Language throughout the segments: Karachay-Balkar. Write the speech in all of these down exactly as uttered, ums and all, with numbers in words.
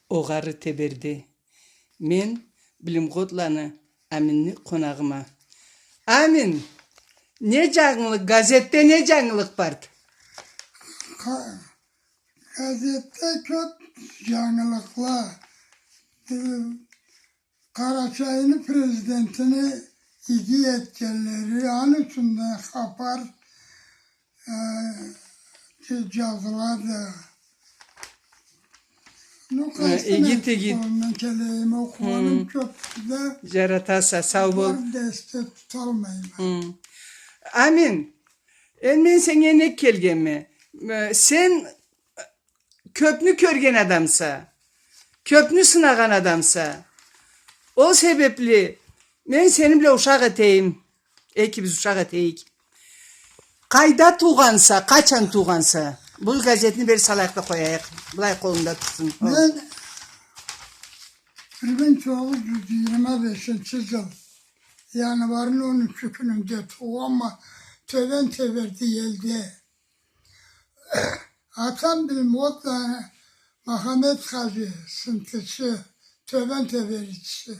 Огъары теберди. Мен Билимгъотланы Аминни къонагъыма. Амин, не джангылыкъ, газетде не джангылыкъ барды? Ха, газетде кёб джангылыкъла. Э, Къарачайны президентини иги этгенлери, аны ючюн да хапар, э, джа-, джазылады. Ну, къайсы иги, иги. Окъугъаным кёбдю да, джаратаса, сау бол. Бары да эсде туталмайма. Амин. Энди мен сеннге нек келгенме? Э, сен кёбню кёрген адамса, кёбню сынагъан адамса. Ол себебли мен сени бла ушакъ этейим. Экибиз ушакъ этейик. Къайда туугъанса, къачан туугъанса? Бу газетни бери салайыкъ да къояйыкъ. Былай къолунгда турсун. Мен бир минг тогъуз джюз джыйырма бешинчи джыл январны он ючю кюнюнде туугъанма Тёбен Теберди элде. Атам Билимгъотланы Махамет хаджи, сынтычы, Тёбен Тебердичи.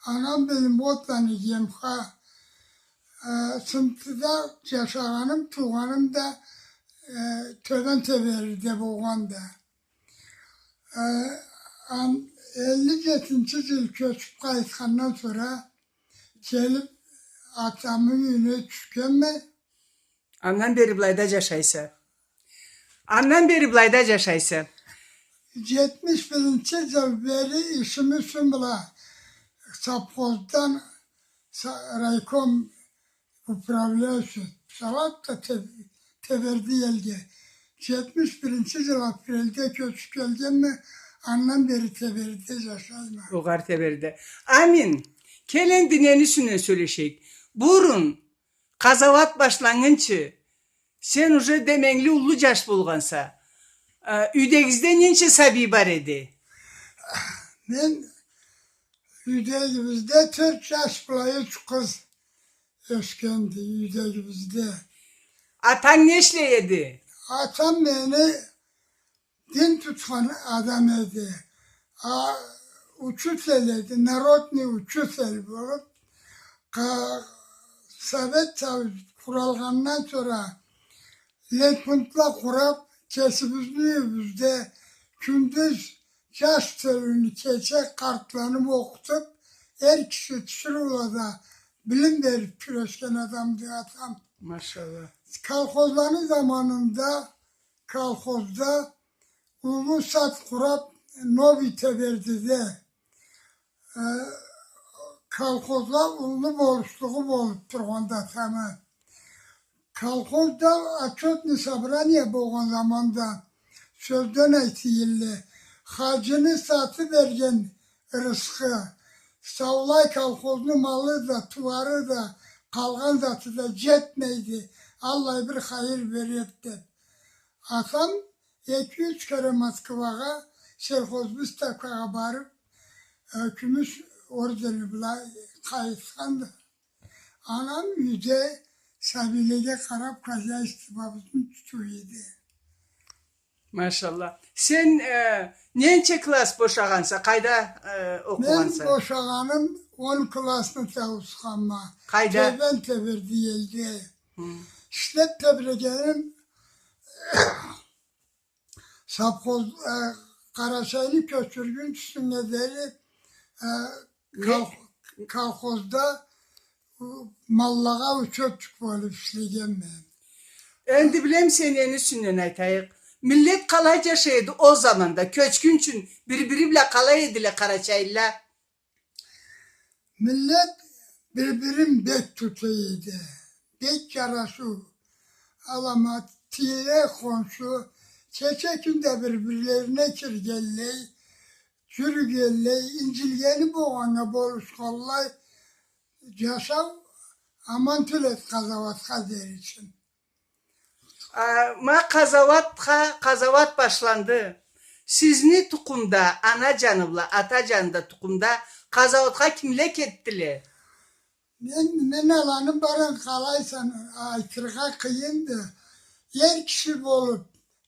Анам Билимгъотланы Гемха. Э, сынтыда джашагъаным, туугъаным да, э, Тёбен Тебердиде болгъанды. Э, ан-, элли джетинчи джыл кёчюб къайтхандан сора келиб атамы юйюне тюшгенме. Андан бери былайда джашайса. Андан бери былайда джашайса. Джетмиш биринчи джыл бери ишими юсю бла совхоздан са-, райком управляющий салады да Теб-, Теберди элге. Джетмиш биринчи джыл апрельде кёчюб келгенме, андан бери Тебердиде джашайма. Огъары Тебердиде. Амин. Кел энди нени юсюнден сёлешейик. Бурун къазауат башланнгынчы, сен уже деменгили уллу джаш болгъанса. Э, юйдегизде ненча сабий бар эди? Мен, юйдегибизде тёрт джаш бла юч къыз ёсгенди юйдегибизде. Атанг не ишлей эди? Атам мени дин тутхан адам эди. А, учитель эди, народный учитель болуб, къа-, Совет Союз къуралгъандан сора ленпунктла къураб, кесибизни юйюбюзде кюндюз джаш тёлюню, кече къартланы окъутуб, эр киши тиширыулада билим бериб кюрешген адамды атам. Машалла. Колхозланы заманында колхозда уллу сад къураб, Новый Тебердиде, э, колхозла уллу болушлугъу болуб тургъанды атамы. Колхозда отчётный собрание болгъан заманда сёзден айтыйыллы, хаджыны саты берген рысхы, саулай колхозну малы да, тууары да, къалгъан заты да джетмейди, Аллах бир хайыр береди деб. Атам эки-юч кере Москвагъа сельхозвыставкагъа барыб, э, кюмюш ордени бла къайтханды. Анам юйде сабийлеге къараб, хозяйствобузну тутуу эди. Машалла. Сен, э, ненча класс бошагъанса, къайда, э, окъугъанса? Мен бошагъаным он классны тауусханма. Къайда? Тёбен Теберди элде. Хы. Ишлеб тебрегеним совхоз, э, Къарачайны кёчюргюнчюсюне дери, э, кол-, колхозда, э, маллагъа учётчик болуб ишлегенме. Энди билемисе, нени юсюнден айтайыкъ. Миллет къалай джашай эди ол заманда? Кёчгюнчюн бир-бири бла къалай эдиле къарачайлыла? Миллет бир-бирин бек тута эди. Бек джарашыу. Аламат, тийре, хоншу, кече-кюн да бир-бирлерине киргенлей, джюрюгенлей, инджилгени болгъаннга болушханлай, джашау аман тюл эди къазауатха дери ючюн. А, ма къазауатха, къазауат башланды. Сизни тукъумда, ана джаны бла ата джаны да тукъумда, къазауатха кимле кетдиле? Мен, мен аланы барын къалайса айтыргъа къыйынды. Эр киши болуб,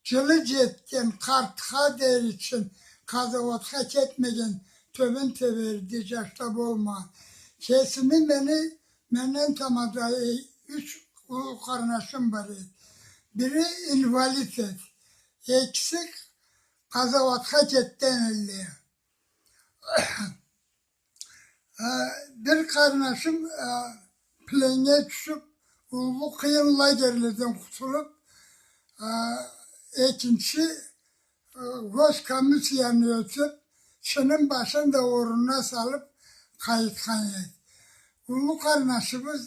джылы джетген къартха дери ючюн къазауатха кетмеген, тёбен Теберидиде джашда болмагъан. Кесими, мени, менден тамада, э, юч уллу къарнашым бар эди. Бири инвалид эди. Экиси къазауатха кетген элле. А, бир къарнашым, а, пленнге тюшюб, уллу къыйын лагерледен къутулуб, а, экинчи, а, госкомиссияны ётюб, чынын башын да орнуна салыб къайтхан эди. Уллу къарнашыбыз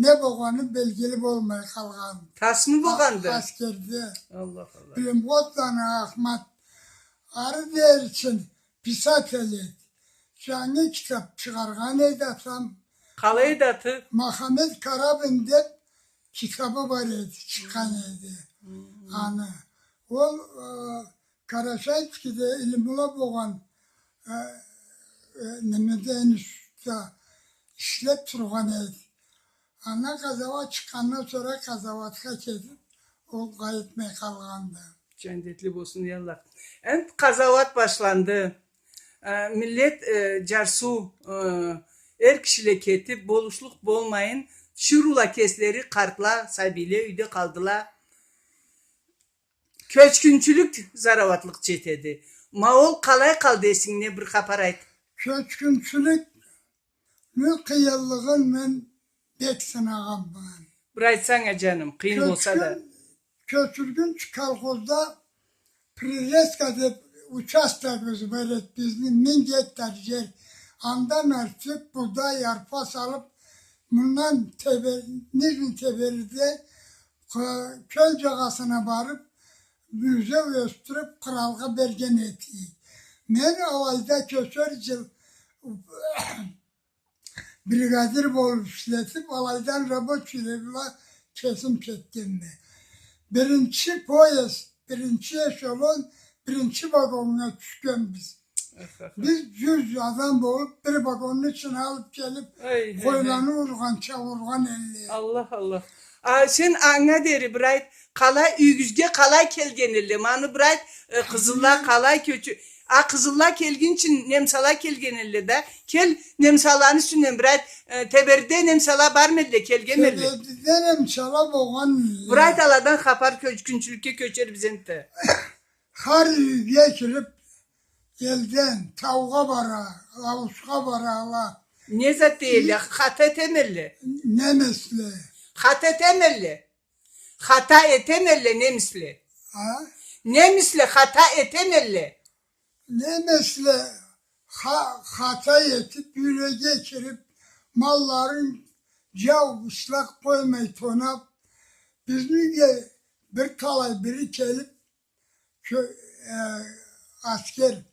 не болгъаны белгили болмай къалгъан. Тасмы болгъанды? А-, аскерде. Аллах, Аллах. Билимгъотланы Ахмат. Ары дери ичинде писатель эди. Джангы китаб чыгъаргъан эди атам. Къалай эди аты? Махамед Карабин деб китабы бар эди, чыкъгъан эди. Хы. Аны. Ол, э, Карашайскеде илмула болгъан, э, э, немеде, институтда ишлеб тургъан эди. Андан къазауат чыкъгъандан сора къазауатха кетиб, ол къайтмай къалгъанды. Джандетли болсун, я Аллах. Энди къазауат башланды. Э, миллет, э, джарсыу, э, эр кишиле кетиб, болушлукъ болмайын, тиширыула кеслери, къартла, сабийле юйде къалдыла. Кёчгюнчюлюк, зарауатлыкъ джетеди. Ма ол къалай къалды эсингде, бир хапар айт. Кёчгюнчюлюкню къыйынлыгъын мен бек сынагъанма. Бир айтсанг а, джаным, къыйын болса да. Кёчюр-, кёчюргюнч колхозда Прирезка деб участогубуз бар эди бизни, минг гектар джер. Андан артыкъ будай, арпа салыб, мындан Тебе-, Нижний Тебериде кё-, кёл джагъасына барыб, мюрзеу ёсдюрюб, къралгъа берген эди. Мен алайда кёчер джыл бригадир болуб ишлетиб, алайдан рабочийле бла кесим кетгенме. Биринчи поезд, биринчи эшелон, биринчи вагоннга тюшгенбиз. Биз джюз адам болуб, бир вагонну ичине алыб келиб, къойланы ургъанча ургъан элле. Аллах, Аллах. А сен анга дери бир айт, къалай, юйюгюзге къалай келген элле? Ма аны бир айт, э, къызылла къалай кёчю-, а, къызылла келгинчи немсала келген элле да. Кел, немсаланы юсюнден бир айт, э, Тебериде немсала бармы элле, келгенми элле? Тебериде немсала болгъан элле. Бир айт, аладан хапар, кёчгюнчюлюкге кёчербиз энтда. Хар юйге кириб, элден таугъа бара, ауушха бара ала. Не зат дейдиле? Хата этеме элле? Немисле. Хата этеме элле? Хата этеме элле немисле? А? Немисле хата этеме элле? Немисле ха-, хата этиб, юйге кириб, малларын джау, къышлакъ къоймай тонаб, бизни юйге бир талай бири келиб, кё-, э, аскер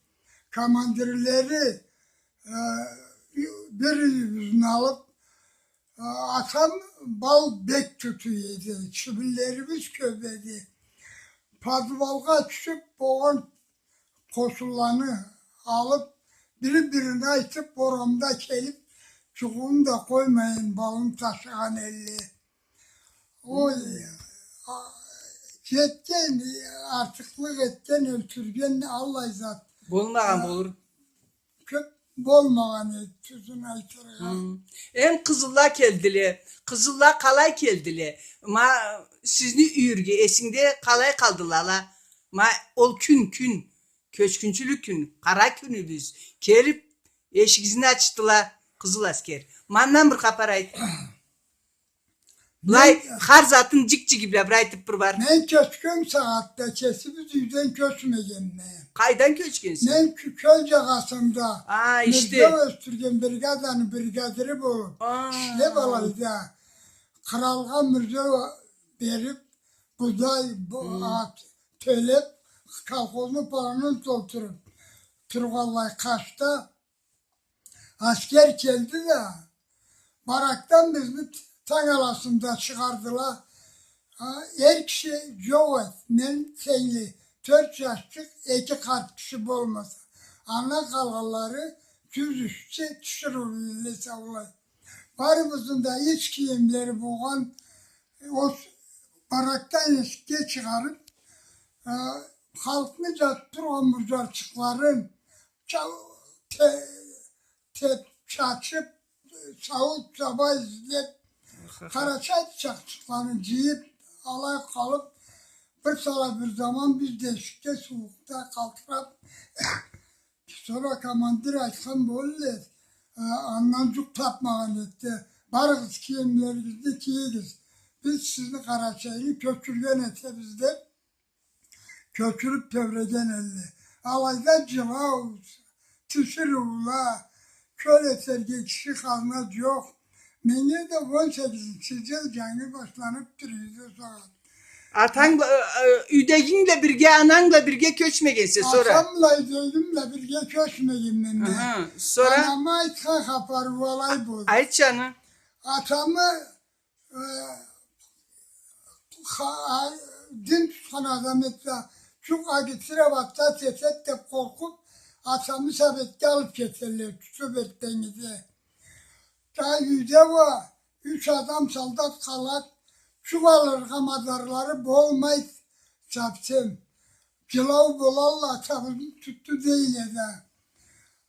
командирлери, э, бир юйюбюзню алыб, э, атам бал бек тутуй эди, чибинлерибиз кёб эди. Подвалгъа тюшюб, болгъан къошунланы алыб, бири-бирине айтыб, орамда келиб, джугъуну да къоймайын, балын ташыгъан элле. Ой, а, кетген, артыкълыкъ этген, ёлтюрген, аллай зат. Болмагъан болур. Кёб болмагъан эди, тюзюн айтыргъа. Хы. Эм къызылла келдиле. Къызылла къалай келдиле? Ма сизни юйюрге, эсингде къалай къалдыла ала? Ма ол кюн, кюн, кёчгюнчюлюк кюн, къара кюнюбюз, келиб, эшигизни ачдыла, къызыл аскер. Ма андан бир хапар айт. Былай, мен, хар затын джик-джиги бла бир айтыб бир бар. Мен кёчген сагъатда кесибиз юйден кёчмегенме. Къайдан кёчгенсе? Мен кё-, кёл джагъасында, а, ишде, мюрзеу ёсдюрген бригаданы бригадири болуб, а, ишлеб алайда, къралгъа мюрзеу бериб, будай, бу-, хы, ат тёлеб, колхозну планын толтуруб тургъанлай къашда, аскер келди да, баракдан бизни танг аласында чыгъардыла. А, эр киши джокъ эди, мен тенгли, тёрт джашчыкъ, эки къарт киши болмаса. Андан къалгъанлары джюз ишчи, тиширыулу элле саулай. Барыбызны да ич кийимлери болгъан, ол баракдан эшикге чыгъарыб, а, халкъны джатыб тургъан мурджарчыкъларын, тау-, те-, теп-, чачып, сауут-саба излеп, къарачай чакъчыкъланы джыйып, алай къалып, бир сала бир заман биз да эшикде сууукъда къалтырап, сора командир айтхан болур эди, э, андан джукъ тапмагъан эди да, барыгъыз, кийимлеригизни кийигиз, биз сизни, Къарачайны кёчюрген этебиз деп, кёчюрюп тебреген эдиле. Алайда джылау, тиширыула, кёл этерге киши хазна джокъ. Меннге да он сегизинчи джыл джангы башланып тура эди ол сагъат. Атанг бла-, э, э, юйдегинг бла бирге, ананг бла бирге кёчмегенсе сора? Атам бла юйдегим бла бирге кёчмегенме мен. Аха, сора? Анама айтхан хапарым алай болду. Айт, джаным. Атамы э, ха-, а, дин тутхан адам эди да, джукъ агитсире, атда тесед деп къоркъуп, атамы Советге алып кетелле, тутуп эртденнгиде. Да юйде уа юч адам солдат къалад, джукъ алыргъа мадарлары болмай, совсем. Джылау болалла, атабызны тутду дейле да.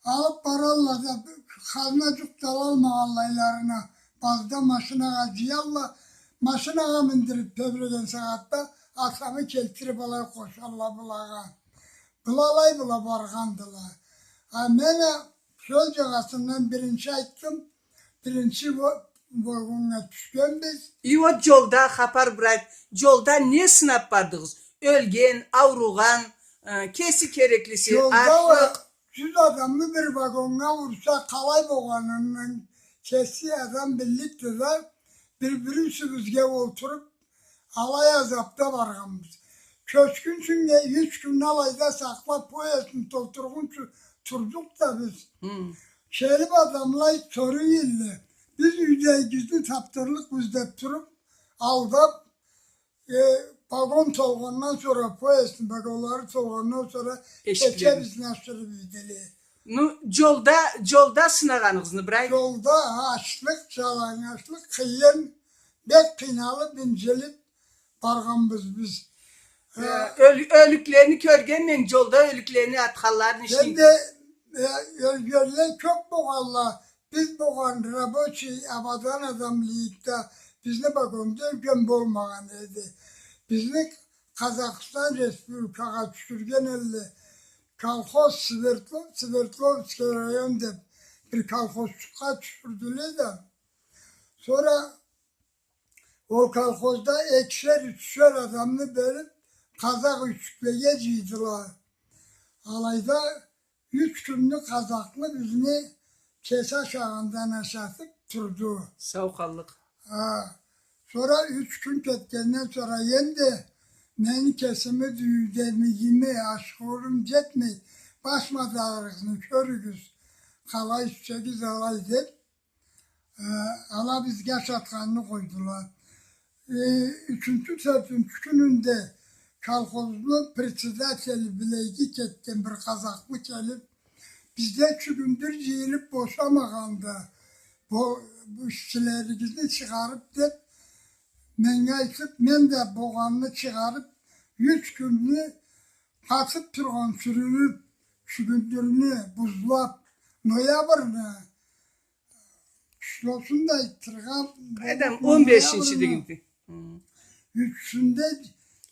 Алып баралла да, хазна джукъ да алалмагъанлайларына, базда машинагъа джыялла, машинагъа миндирип тебреген сагъатда атамы келтирип алай къошалла былагъа. Былалай была баргъандыла. А мен а кёл джагъасындан биринчи айтдым, биринчи ва-, вагоннга тюшгенбиз. И вот джолда, хапар бир айт, джолда не сынап бардыгъыз? Ёлген, ауругъан, э, кеси кереклиси, джолда ачлыкъ. Джюз адамны бир вагоннга урса, къалай болгъанын кеси адам билликди да, бир-бир юсюбюзге олтуруп, алай азапда баргъанбыз. Кёчгюнчюннге юч кюнню алайда сакълап, поездни толтургъунчу турдукъ да биз. Хы. Келип адамла соруу эдиле. Биз юйдегибизни тапдырлыкъбыз деп туруп, алдап, э, вагон толгъандан сора, поездни вагонлары толгъандан сора эшиклерин, кече бизни ашырып ийдиле. Ну, джолда, джолда сынагъаныгъызны бир айт. Джолда ачлыкъ, джаланнгачлыкъ, къыйын, бек къыйналып, инджилип баргъанбыз биз. Э, э, ёл-, ёлюклени кёргенме, джолда ёлюклени атханларын. Мен да, э, ёлгенле кёп болгъанла, биз болгъан рабочий, абадан адамла эдик да, бизни вагонда ёлген болмагъан эди. Бизни Къазахстан Республикагъа тюшюрген эдиле. Колхоз Свердло-, Свердловский район деп бир колхозчукъгъа тюшюрдюле да. Сора ол колхозда экишер, ючюшер адамны бёлюп, къазах юйчюклеге джыйдыла. Алайда юч кюнню къазахны бизни кеси ашагъандан ашатып турду. Сау къаллыкъ. Ха. Сора юч кюн кетгенден сора энди мени кесими да юйдемигими ашхыурум джетмей, баш мадарыгъызны кёрюгюз, къалай тюшсегиз алай деп, э, ала бизге ашатханны къойдула. Э, ючюнчю, тёртюнчю кюнюнде колхозну председатели билеги кетген бир къазахны келип, бизде чюгюндюр джыйылып бошамагъанды, бу, бу ишчилеригизни чыгъарып деп, меннге айтып, мен да болгъанны чыгъарып, юч кюнню къатып тургъан сюрюлюп, чюгюндюрню бузлап, ноябрны числосун да айтыргъа болмайма. Къайдам, он бешинчи дегенди. Хы. Ючюнде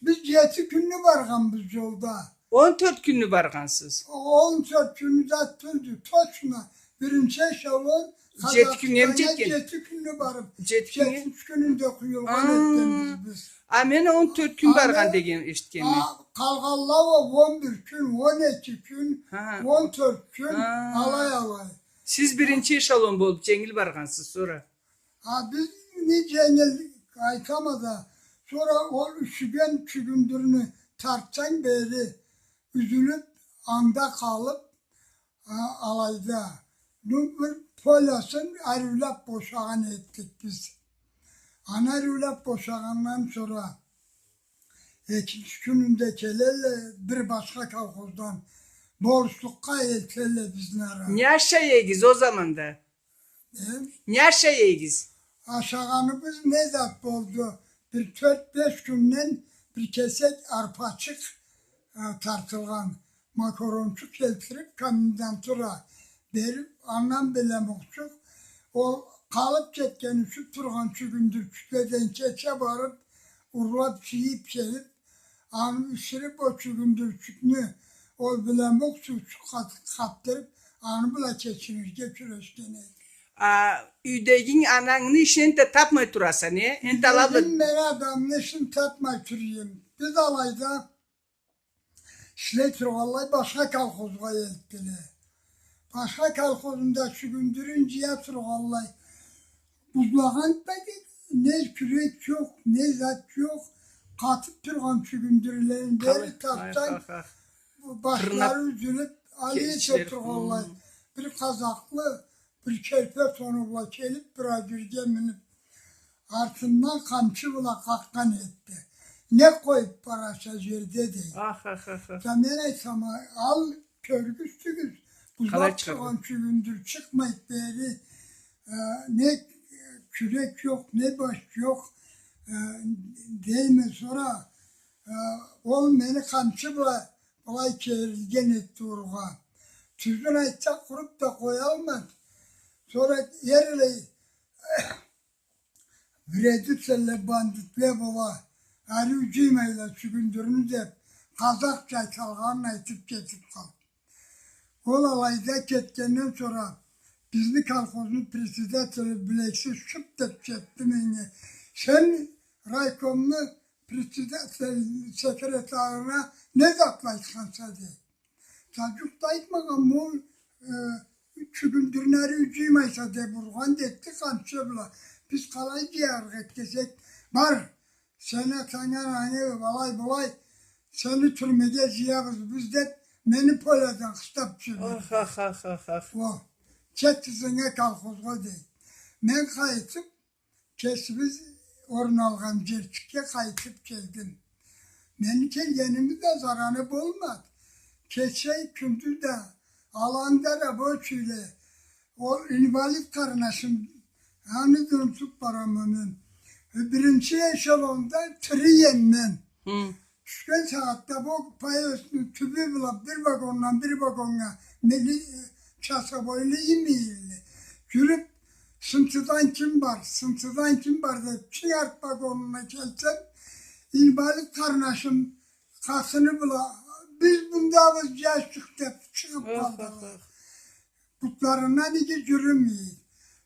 биз джети кюнню баргъанбыз джолда. Он тёрт кюнню баргъансыз. Он тёрт кюнню да тюлдю, точно. Биринчи эшелон Къазахстаннга джети кюнню барып, джетинчи кюнюнде къуюлгъан этгенбиз биз. А мен он тёрт кюн баргъан деген эшитгенме. А, къалгъанла уа он бир кюн, он эки кюн, он тёрт кюн, алай-алай. Сиз биринчи эшелон болуп дженгил баргъансыз сора. А биз не дженгил, айтама да, сора ол юшюген чюгюндюрню тартсанг бери, юзюлюп, анда къалып, а, алайда. Ну, бир полясын ариулап бошагъан этдик биз. Аны ариулап бошагъандан сора экинчи кюнюнде келелле бир башха колхоздан, борчлукъгъа элтелле бизни ара. Не ашай эдигиз ол заманда? Э? Не ашай эдигиз? Ашагъаныбыз не зат болду? Бир тёрт-беш кюнден бир кесек арпачыкъ, э, тартылгъан. макарончукъ келтирип, комендантура берип, андан белем окъчукъ, ол къалып кетген, ючюп тургъан чюгюндюрчюкледен кече барып, урлап, жыйып келип, аны биширип, ол чюгюндюрчюкню ол белем окъчукъ къат-, къатдырып, аны бла кечинирге кюрешген эди. А, юйдегинг, анангны ишин энтда тапмай тураса, не? Энтда ала бла... Юйдегим, мен адамны ишин тапмай тура эдим. Биз алайда ишлей тургъанлай башха колхозгъа элтдиле. Башха колхозну да чюгюндюрюн жыя тургъанлай, бузлагъан да эди, не кюрек жокъ, не зат жокъ, къатып тургъан чюгюндюрлени бери тартсанг, башлары юзюлюп, алай эте тургъанлай. Бир къазакълы, бир керпе тонлу бла келип, бир а жерге минип, артындан къамчы бла къакъгъан этди. Не къоюп бараса жерде, дей. Ах, ах, ах, ах. Да мен айтсам, ал, кёргюзтюгюз, бузлап тургъан чюгюндюр чыкъмайды бери, э, не кюрек жокъ, не баш жокъ, э, дейме, сора, э, ол мени къамчы бла былай керилген этди ургъа. Тюзюн айтсакъ, уруп да къоялмады. Сора эрлей вредительле, бандитле бола, ариу жыймайла чюгюндюрню деп, къазакъча айталгъанын айтып кетип къалды. Ол алайда кетгенден сора бизни колхозну председатели билексиз шып деп кетди меннге. Сен райкомну председатель, секретарына не затла айтханса, дей. Да жукъ да айтмагъанма, ол, э, чюгюндюрню ариу жыймайса деп ургъан да этди къамчы бла. Биз къалай жыярыкъ эдик десек, бар, сени атангы, анангы, алай-былай, сени тюрмеге жыябыз биз деп, мени полядан къыстап жиберди. Ах, ах, ах, ах, ах. О, кет ызынга колхозгъа, дей. Мен къайтып, кесибиз орун алгъан жерчикге къайтып келдим. Мени келгеними да зараны болмады. Кече, кюндюз да аланда рабочийле, ол инвалид къарнашым, аны да унутуп барама мен. Биринчи эшелонда тири эдим мен. Хы. Тюшген сагъатда бу поездни тюбю бла бир вагондан бир вагоннга мили-, часовойлу иймейле. Жюрюп, сынтыдан ким бар, сынтыдан ким бар деп, чыгъарып вагонуна келсем, инвалид къарнашым къатыны бла, биз мындабыз, жашчыкъ деп чыгъып къалдыла. Ох, ох, ох. Бутларындан иги жюрюмей.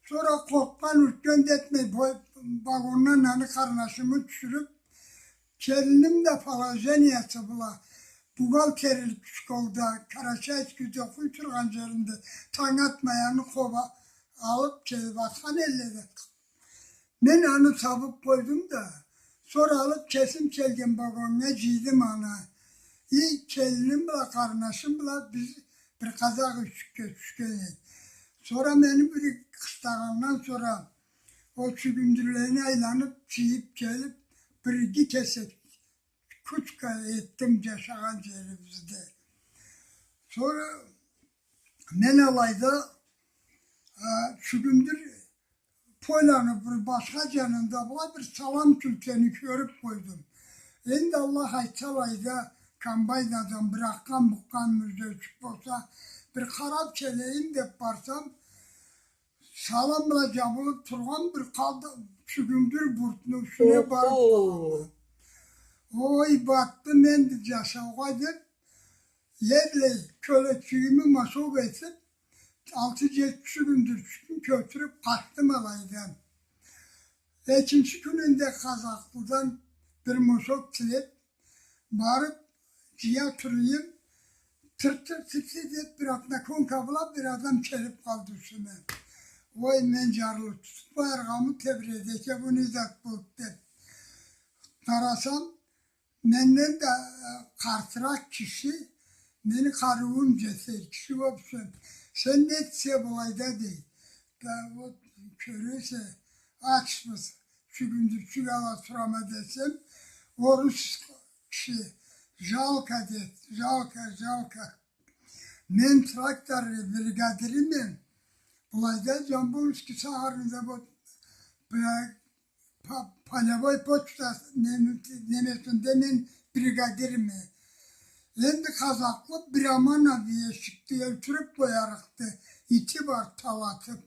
Сора къоркъгъан, юркген да этмей, бо-, вагондан аны къарнашымы тюшюрюп, келиним да положениясы бла бухгалтерлик школда, Карачаевскийде окъуй тургъан жеринде, танг атмай аны къобуп алып келип атхан элле да. Мен аны табып къойдум да, сора алып кесим келген вагоннга жыйдым аны. И келиним бла, къарнашым бла биз бир къазакъ юйчюкге тюшген эдик. Сора мени бири къыстагъандан сора ол чюгюндюрлени айланып, жыйып келип, бир иги кесек кучка этдим жашагъан жерибизде. Сора мен алайда, а, чюгюндюр поляны бир башха жанында былай бир салам кюлтени кёрюп къойдум. Энди Аллах айтса, алайда комбайндан бир акъгъан-букъгъан мюрзечик болса, бир къарап келейим деп барсам, салам бла жабылып тургъан бир къалды, чюгюндюр буртну юсюне барып къалды. Ой, батдым энди жашаугъа деп, эрлей кёлекчигими мосок этип, алты-жети чюгюндюрчюкню кётюрюп къачдым алайдан. Экинчи кюнюнде къазакълыдан бир мосок тилеп, барып, жыя турайым, тырт-тырт-тырт-тырт деп бир одноконка бла бир адам келип къалды юсюме. Ой, мен жарылып тутуп баргъанма, тебреди экен, бу не зат болду деп. Къарасам, менден да, э, къартыракъ киши, мени къарыуум жетер киши болуп, сен, сен не этесе былайда, дей. Да вот, кёресе, ачбыз, чюгюндюрчюк ала турама десем, орус киши, жалко, деди, жалко, жалко. Мен трактор бригадириме, былайда Жамбулский шахарында вот, бля, по-, полевой почта неме-, немесинде мен бригадирме. Энди къазакълы бир аман а бир эшикди, ёлтюрюп къоярыкъды, ити бар, талатып.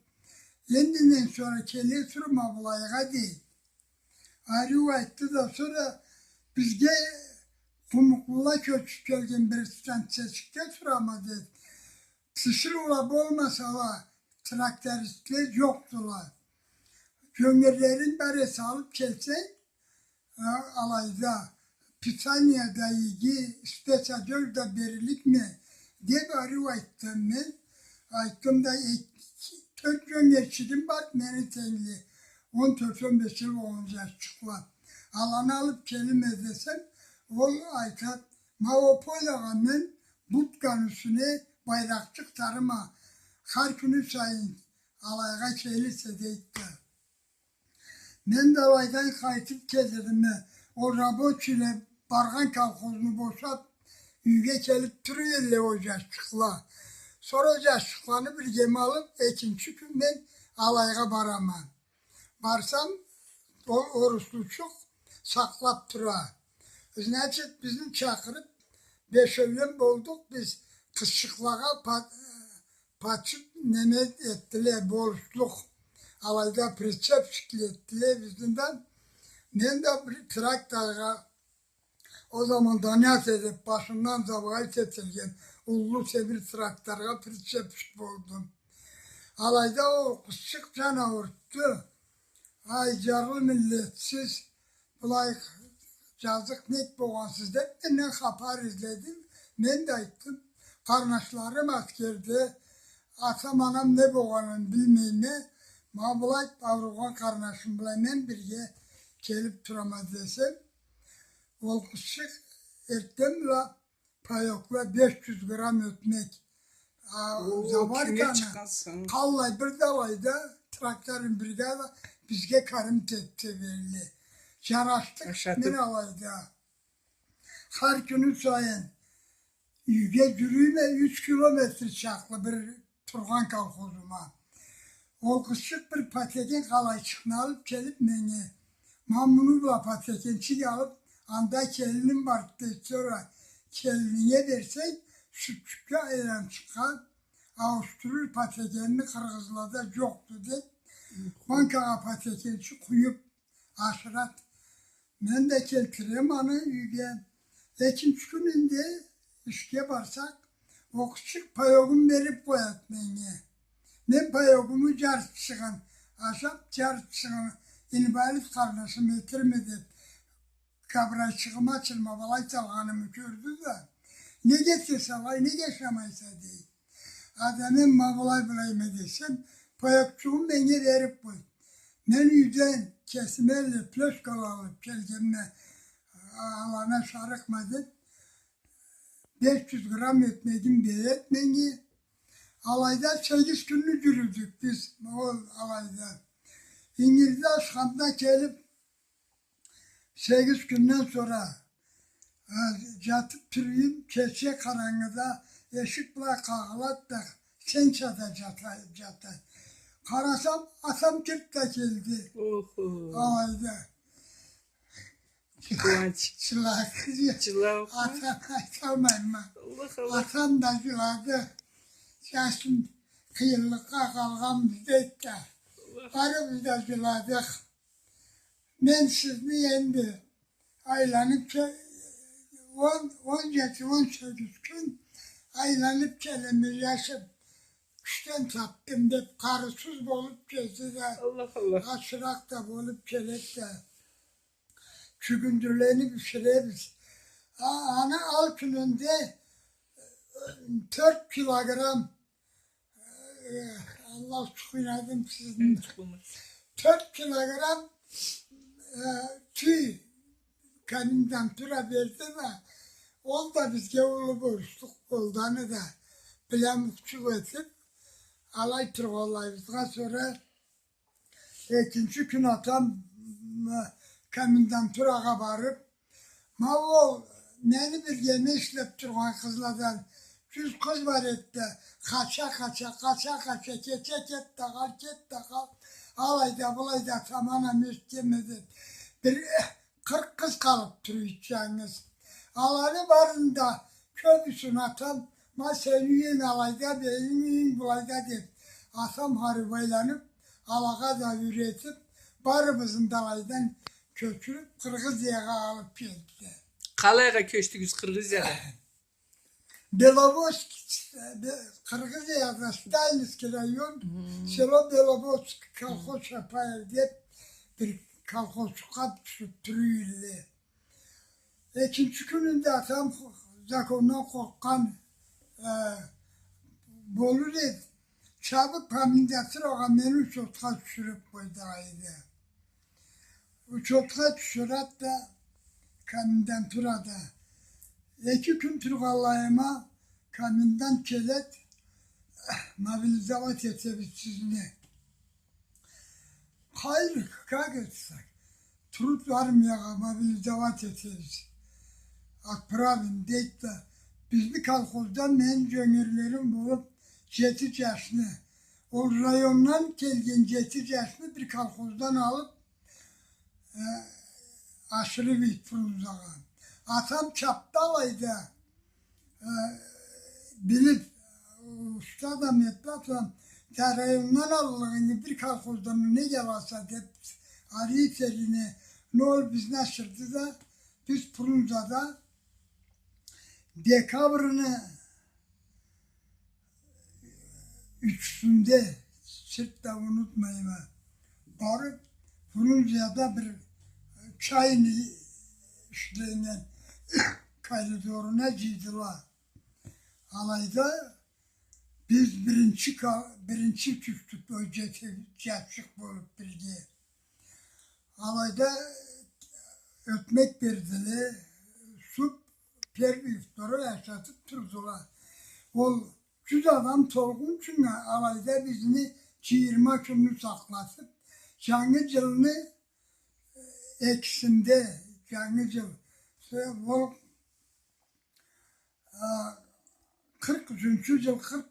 Эндиден сора келе турма былайгъа, дей. Ариу айтды да, сора бизге къумукълула кёчюп келген бир станциячыкъда турама, деди. Тиширыула болмасала, трактористле джокъдула. Джёнгерлеринг бар эсе, алып келсенг, а, алайда, питание да иги, спецодежда бериликме, деп ариу айтдым мен. Айтдым да, эки, тёрт джёнгерчигим бар мени тенгли, он тёрт, он беш джыл болгъан джашчыкъла. Аланы алып келеме десем, ол айтад, ма ол полагъа мен будканы юсюне байракъчыкъ тарыма, хар кюню сайын алайгъа келирсе, дейд да. Мен да алайдан къайтып келирме, ол рабочийле баргъан колхозну бошап, юйге келип тура элле ол джашчыкъла. Сора ол джашчыкъланы биргеме алып, экинчи кюн мен алайгъа барама. Барсам, ол оруслучукъ сакълап тура. Значит, бизни чакъырып, бешевлен болдукъ биз, къызчыкълагъа па-, пачып неме этдиле, болушлукъ. Алайда прицепщикле этдиле бизни да. Мен да бир тракторгъа, ол заман Данясе деп башындан заводить этилген уллу Сибирь тракторгъа прицепщик болдум. Алайда ол къызчыкъ джан аурутду. Ай, джарлы миллет, сиз былай джазыкъ нек болгъансыз деп, менден хапар изледи. Мен да айтдым, къарнашларым аскерде, атам, анам не болгъанын билмейме, ма былай ауругъан къарнашым бла мен бирге келип турама десем, ол къызчыкъ эртден бла паёкла, беш джюз грамм ётмек. А, о, заварканы къаллай бир да алайда тракторун бирге ала, бизге корм теб-, теберелле. Джарашдыкъ мен алайда. Хар кюню сайын юйге джюрюйме, юч километр чакълы бир тургъан колхозума. Ол къызчыкъ бир патекен къалайчыкъны алып келип меннге, ма муну бла патекенчик алып, анда келиним барды, дейди, сора келининге берсенг, сютчюкге, айранчыкъгъа ауушдурур, патекенни къыргъызлада джокъду, дейди. Банкагъа патекенчик къуюп, ашырат. Мен да келтирем аны юйге. Экинчи кюнюнде ишге барсакъ, ол къызчыкъ паёгун берип къояд меннге. Мен паёгуму джартычыгъын ашап, джартычыгъын инвалид къарнашым этирме деп, къабырайчыгъыма чырмап алай салгъанымы кёрдю да, неге этесе алай, неге ашамайса, дейди. Адамым, ма былай-былай ма десем, паёкчугъун меннге берип къойду. Мен юйден кесиме леплёшкала алып келгенме, а-, аланы ашарыкъма деп, беш джюз грамм ётмегин беред меннге. Алайда сегиз кюнню джюрюдюк биз ол алайда. Ингирде ашханда келип, сегиз кюнден сора, э, джатып турайым, кече къарангыда эшик былай къагъылад да, сенчада джата, джата. Къарасам, атам кирди да келди. Охо. Алайда. Къууанч. Джылады. Джылау. Атам, айталмайма. Аллах, Аллах. Атам да джылады. Джашым къыйынлыкъгъа къалгъанбыз, дейди да. Аллах. Барыбыз да джыладыкъ. Мен сизни энди айланып ке-, он, он джети, он сегиз кюн айланып келеме, джашап, кючден тапдым деп, къарыусуз болуп келди да, Аллах, Аллах. Ачыракъ да болуп келед да, чюгюндюрлени биширебиз. А, аны ал кюнюнде тёрт килограмм Э, Аллах ючюн къыйнадым сизни. Тёрт килограмм, э, тюй комендатура берди да, ол да бизге уллу борчлукъ болду, аны да билемукъчукъ этип, алай тургъанлайыбызгъа сора экинчи кюн атам, м, комендатурагъа барып, ма ол мени биргеме ишлеп тургъан къызладан джюз къыз бар эди да, къача-къача, къача-къача, кече кет да къал, кет да къал, алайда, былайда, таманам ётгенме деп, бир къыркъ къыз къалып тура эди джангыз. Аланы барын да Кёбюсюн атам, ма сени юйюнг алайда, бейинг юйюнг былайда деп, атам харип айланып, алагъа да юретип, барыбызны да алайдан кёчюрюп, Къыргъызиягъа алып келдиле. Къалайгъа кёчдюгюз Къыргъызиядан? Беловодск, э, Бе-, Къыргъызияда Сталинский район, село Беловодск, колхоз Чапаев деп бир колхозчукъгъа тюшюп тура эдиле. Экинчи кюнюнде атам закондан къоркъгъан, э, болур эди. Чабып комендатура, огъа мени учётха тюшюрюп къойду алайда. Учётха тюшюрет да комендатурада. Эки кюн тургъанлайыма комендант келет, мобилизовать этебиз сизни. Хайыр, как это так? Труд армиягъа мобилизовать этебиз. Отправим, дейт да, бизни колхоздан мени жёнгерлерим болуп, жети жашны, ол райондан келген жети жашны бир колхоздан алып, э, ашырып ийди Фрунзагъа. Атам чапды алайда, э, билип, уста адам эди атам, да райондан аллыгъынгы бир колхоздан неге аласа деп, ары итерине, не ол бизни ашырды да, биз Фрунзада декабрны ючюсюнде, чырт да унутмайма, барып, Фрунзияда бир чайный ишлеген коридоруна жыйдыла. Алайда биз биринчи ка-, биринчи тюшдюк, ол жети жашчыкъ болуп бирге. Алайда ётмек бердиле, суп, первый, второй ашатып турдула. Ол жюз адам толгъунчунга алайда бизни жыйырма кюнню сакълатып, Жангы жылны, э, экисинде, Жангы жыл, ол, а, къыркъ ючюнчю жыл, къыркъ,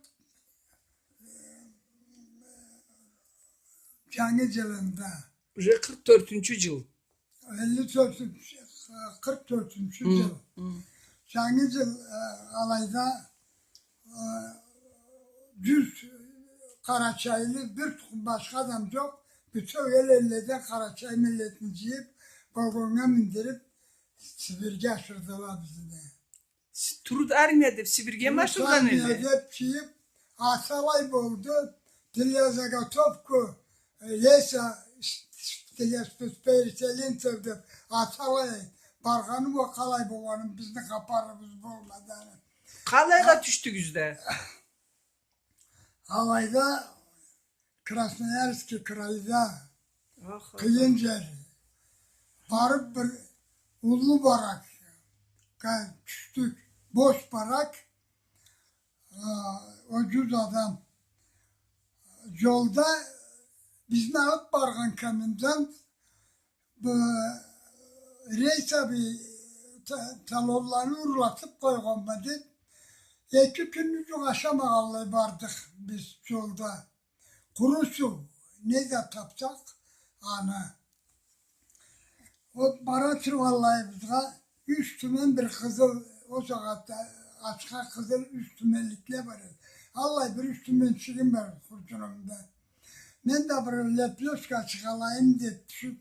Жангы жылында. Уже къыркъ тёртюнчю жыл. Элли тёртюнчю, къыркъ тёртюнчю жыл. Жангы жыл, э, алайда, э, жюз къарачайлы, бир тукъум башха адам жокъ. Бютеу эл-элледен къарачай миллетни жыйып, вагоннга миндирип, Сибирге ашырдыла бизни. С-, труд армия деп Сибирге ашыргъан эди. Труд армия деп жыйып, аталай болду. Для заготовку, э, леса, с-, с-, для спецпереселенцев деп аталай баргъаны уа къалай болгъаны бизни хапарыбыз болмады аны. Къалайгъа тюшдюгюз да? Алайда Красноярский крайда къыйын жер. Барып бир уллу баракха тюшдюк. Бош барак, а, ол жюз адам. Жолда бизни алып баргъан комендант бу рейсовый та-, талонланы урлатып къойгъанма деп, эки кюнню жукъ ашамагъанлай бардыкъ биз жолда. Къуру суу, не да тапсакъ, аны. Ол бара тургъанлайыбызгъа юч тюмен бир къызыл, ол сагъатда ачха къызыл юч тюменликле бар эди. Аллай бир юч тюменчигим бар хуржунумда. Мен да бир леплёшкачыкъ алайым деп тюшюп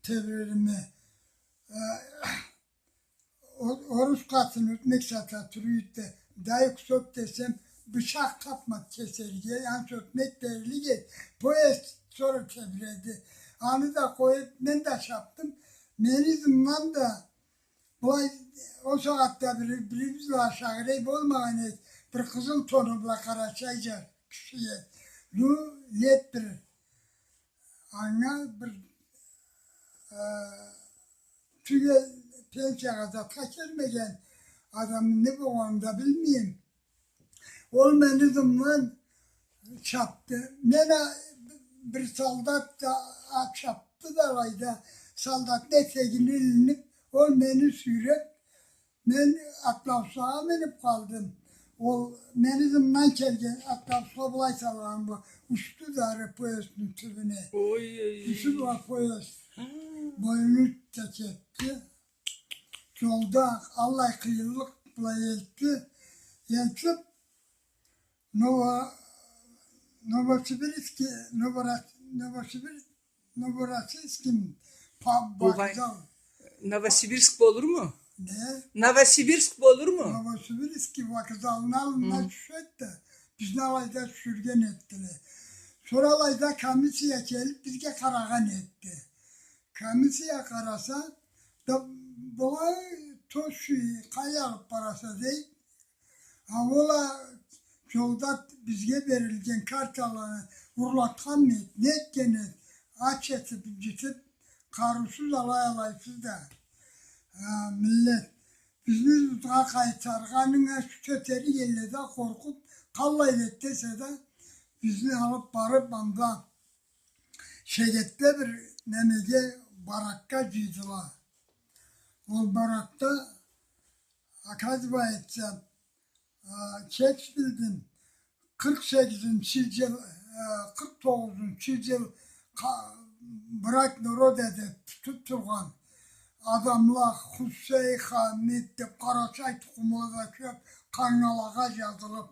тебирериме. Э, о-, орус къатын ётмек сата тура эди да, дай кусок десем, бычакъ тапмады кесерге, ансы ётмек берлик эди. Поезд сора тебиреди. Аны да къоюп, мен да чапдым. Мени ызымдан да былай, ол сагъатда бир, бирибиз бла ашагъырай болмагъан эди. Бир къызыл тону бла къарачайча киши эди. Ну, лет бир. Анга бир, э, тюгел пенсиягъа затха келмеген адамны не болгъанын да билмейме. Ол мени ызымдан чапды. Мен а, бир солдат да, а, чапды да алайда, солдатны этегине илинип, ол мени сюйреп, мен атлаусагъа минип къалдым. Ол мени ызымдан келген, атлаусагъа былай салгъан бу, учду да ары поездни тюбюне. Ой, ой, ой. Тюшюп а поезд. Бойну да кетди. Жолда аллай къыйынлыкъ былай элтди. Элтип, Ново-, Новосибирский, Новора-, Новосибир-, Новороссийский па-, вокзал. Новосибирск болурму? Не? Новосибирск болурму? Новосибирский вокзалны аллына тюшеди да, бизни алайда тюшюрген этдиле. Сора алайда комиссия келип, бизге къарагъан этди. Комиссия къараса да, былай тощий, къайгъы алып бараса, дей. А ол а жолда бизге берилген карталаны урлатханмы эди, не этген эди, ач этип, житип, къарыусуз, алай-алайсыз да, а, миллет. Бизни журтха къайтаргъанынга шу тётери элле да къоркъуп, къаллай эди десе да, бизни алып барып, анда Шегетде бир немеге, баракга жыйдыла. Ол баракда, оказывается, а, кеч билдим, къыркъ сегизинчи жыл, а, къыркъ тогъузунчу жыл ха-, «Брать народа» деп тутуп тургъан адамла, Хусей, Хамит деп, къарачай тукъумла да кёп, къангалагъа жазылып,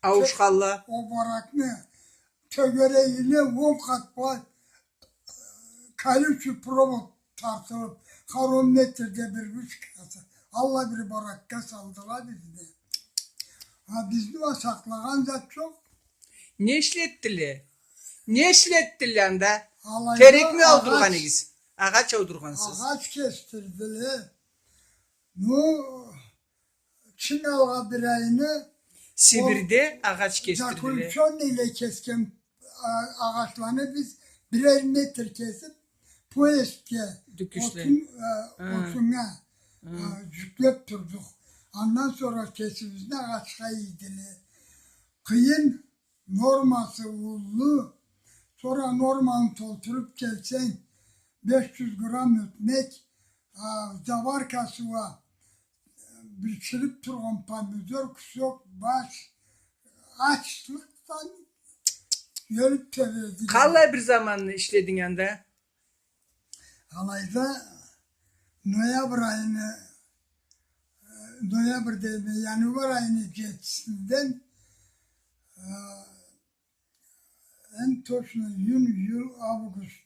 ауушханла. О баракны тёгерегине он къат бла колючий провод тартылып, хар он метрде бир вышкасы. Аллай бир баракга салдыла бизни. А бизни уа сакълагъан зат жокъ. Не ишлетдиле? Не ишлетдиле анда? Алайда терекми аудургъан эдигиз? Агъач аудургъансыз. Агъач кесдирдиле. Ну, Чынгалгъа бир айны Сибирде ол агъач кесдирдиле. Заключённыйле кесген, а, агъачланы биз бирер метр кесип, поездге, дюкюшле, отун, а, отуннга, а, жюклеп турдукъ. Андан сора кесибизни агъачха ийдиле. Къыйын, нормасы уллу. Сора норманы толтуруп келсенг, беш жюз грамм ётмек, а, заваркасы уа, бир чирип тургъан помидор, кусок баш, ачлыкъдан ёлюп тебиредик. Къаллай бир заманны ишлединг анда? Алайда ноябрь айыны, э, ноябрь дейме, январь айыны жетисинден, э, Эм точно, июнь, июль, август.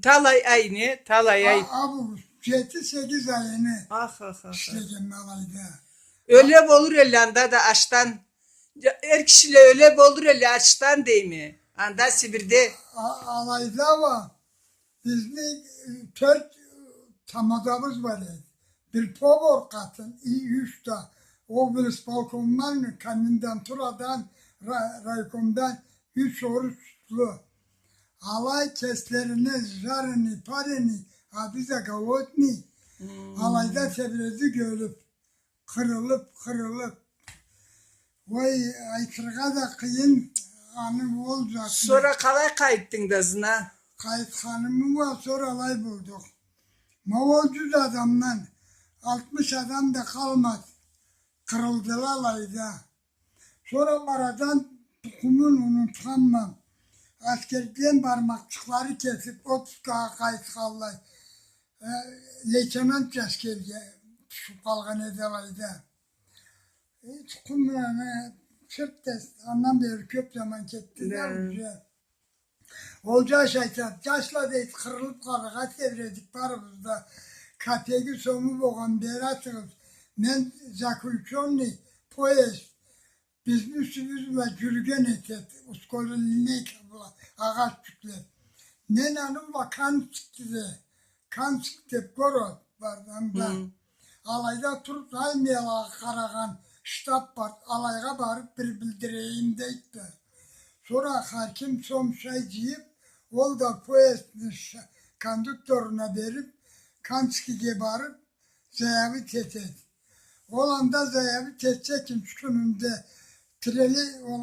Талай айны, талай ай. А-, август, жети-сегиз айыны. Ах, ах, ах, ах. Ишлегенме алайда. Ёле болур элле анда да ачдан. Эр кишиле ёле болур элле ачдан дейме. Анда Сибирде. А-, алайда уа Бизни, э, тёрт, э, тамадабыз бар эди. Бир повар къатын, и, юч да облисполкомдан, комендатурадан, ра-, райкомдан юч оруслу. Алай кеслерине жареный, пареный, а биз да голодный. Алайда тебиредик ёлюп. Къырылып, къырылып. Ой, айтыргъа да къыйын аны ол затны. Сора къалай къайтдынг да ызына? Къайтханымы уа сора алай болдукъ. Ма ол жюз адамдан алтмыш адам да къалмады. Къырылдыла алайда. Сора арадан тукъумун унутханма. Аскерден бармакъчыкълары кесип, отпускагъа къайтханлай. Э, лейтенант жаш келген, тюшюп къалгъан эди алайда. Э, тукъум, аны, чырт да, андан бери кёп заман кетди да, уже. Ол жаш айтады, жашла, дейди, къырылып къалыргъа тебиредик барыбыз да. Капеги, сому болгъан бере атыгъыз. Мен заключённый поезд. Бизни юсюбюз бла жюрюген этеди, ускоренный бла, агъач жюклеп. Мен аны бла Канск деди, Канск деп город бар анда. Алайда туруп, армиялагъа къарагъан штаб бар, алайгъа барып бир билдирейим дейди да. Сора хар ким сом шай жыйып, ол да поездни ш-, кондукторуна берип, Канскиге барып, заявить этеди. Ол анда заявить этсе, экинчи кюнюнде троллей-, ол